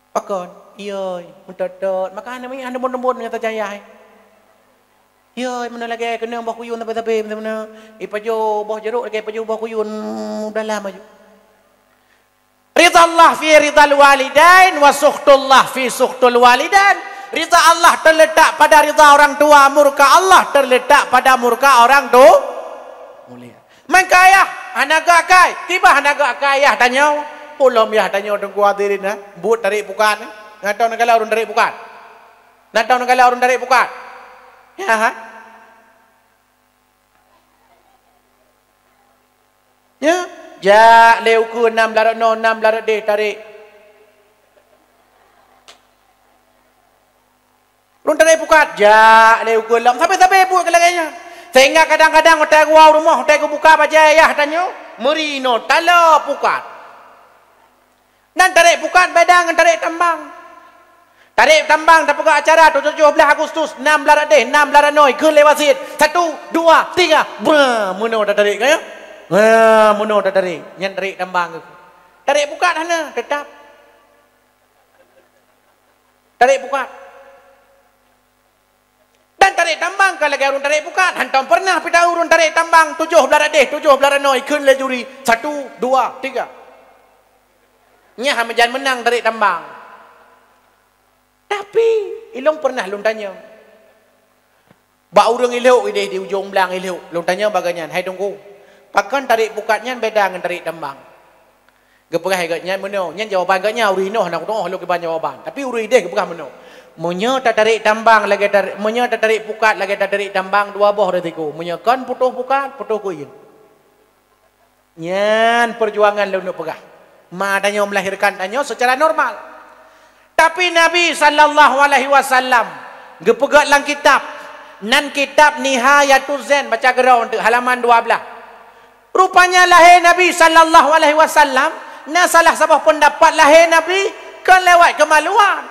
Pakon? Iyoi, meutot-tot. Maka aneuk miet hana leumbot-leumbot ngon tajayah, eh. Iyoi, meunoe lagèe keunong boh kuyun sabe-sabe, meunoe. Ipajoh boh jeruk lagèe ipajoh boh kuyun, dalam aju. Ridha Allah fi ridhal walidain wa sukhtullah fi sukhtul walidain. Ridha Allah terletak pada ridha orang tua, murka Allah terletak pada murka orang tu-, mulia. Meuka ayah, hana geuakai, tiba hana geuakai ayah tanyoe. Pulom yah tanyoe Teungku hadirin, ha? Buet tarék pukat, ha? Na tau neugala ureueng tarék pukat? Na tau neugala ureueng tarék pukat? Ya, ha? Ya, jak lé ukeue nam blah rot noe, nam blah rot deh tarék. Ureueng tarék pukat, jak lé ukeue lom, sabe-sabe buet keu lagèe nyan. Sehingga kadang-kadang watèe geuwoe u rumoh, watèe geubuka bajèe ayah tanyoe, meuri inoe talo pukat. Dan tarék pukat beda ngon tarék tambang. Tarék tambang tapeugah acara tujoh blah Agustus, nam blah rot deh, nam blah rot noe, kheun lé wasit. Satu, dua, tiga, bra, meunoe tatarék, ya? Ha, meunoe tatarék. Nyan tarék tambang. Tarék pukat hana, teutap. Tarék pukat. Dan tarék tambang ka lagèe ureueng tarék pukat. Hantom peureunah pih taeu ureueng tarék tambang tujoh blah rot deh, tujoh blah rot noe, kheun lé juri, satu, dua, tiga. Nyan hana meujan meunang tarék tambang. Tapi, ilong peureunah lôn tanyong. Bak ureueng ilhok ideh di ujong blang ilhok, lôn tanyong bak gobnyan, "Hai Teungku, pakon tarék pukat nyan beda ngon tarék tambang?" Geupeugah lé gobnyan meunoe, nyan jawaban gobnyan, ureueng inoe hana kudeungoe lôn kiban jawaban. Tapi ureueng ideh geupeugah meunoe, "Meunyoe tatarék tambang lagèe tar-, meunyoe tatarék pukat lagèe tatarék tambang, dua boh risiko. Meunyoe kon putôh pukat, putôh keuieng." Nyan peujuangan lôn neuk peugah. Ma tanyoe melahirkan tanyoe secara normal. Tapi Nabi sallallahu alaihi wasallam geupeugah lam kitab, nan kitab Nihayatuz Zain, baca keudroe eunteuk, halaman dua blah. Rupanya lahé Nabi sallallahu alaihi wasallam na salah saboh peundapat lahé Nabi kon lewat keumaluan.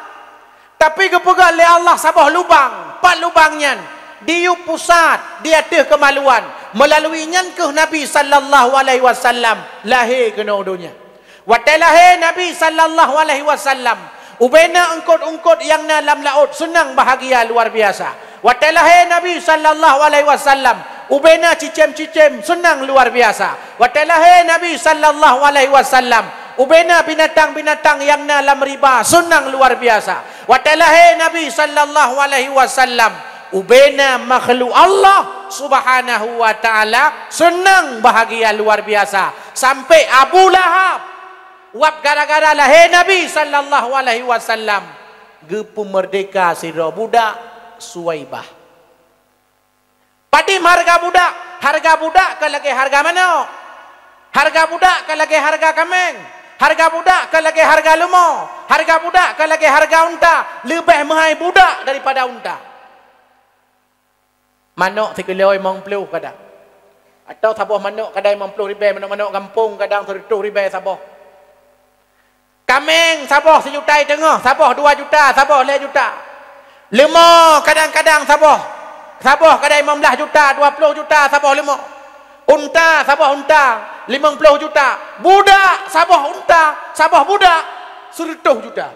Tapi geupeugah lé Allah saboh lubang, pat lubang nyan, diyueb pusat di ateueh keumaluan. Meulalu nyan kheueh Nabi sallallahu alaihi wasallam lahé keunoe donya. Watèe lahé Nabi sallallahu alaihi wasallam, ubena eungkôt-eungkôt nyang na lam laôt seunang bahagia luar biasa. Watèe lahé Nabi sallallahu alaihi wasallam, ubena cicém-cicém seunang luar biasa. Watèe lahé Nabi sallallahu alaihi wasallam, ubena binatang-binatang nyang na lam riba seunang luar biasa. Watèe lahé Nabi sallallahu alaihi wasallam, ubena makhluk Allah Subhanahu wa Ta'ala seunang bahagia luar biasa. Sampai Abu Lahab, wab gara-gara lahé Nabi sallallahu alaihi wasallam, geupeumeurdeka sidroe budak, Suwaibah. Padum hareuga budak? Hareuga budak ka lagèe hareuga manok. Hareuga budak ka lagèe hareuga kaméng. Hareuga budak ka lagèe hareuga leumo. Hareuga budak ka lagèe hareuga unta. Leubeh meuhai budak daripada unta. Manok sikilo limong ploh kadang. Atawa saboh manok kadang limong ploh ribèe, manok-manok gampông kadang sireutoh ribèe saboh. Kaméng saboh sijuta siteungoh, saboh dua juta, saboh lhèe juta. Leumo kadang-kadang saboh, saboh kadang limong blah juta, dua ploh juta saboh leumo. Unta saboh unta, limong ploh juta. Budak saboh unta, saboh budak, sireutoh juta.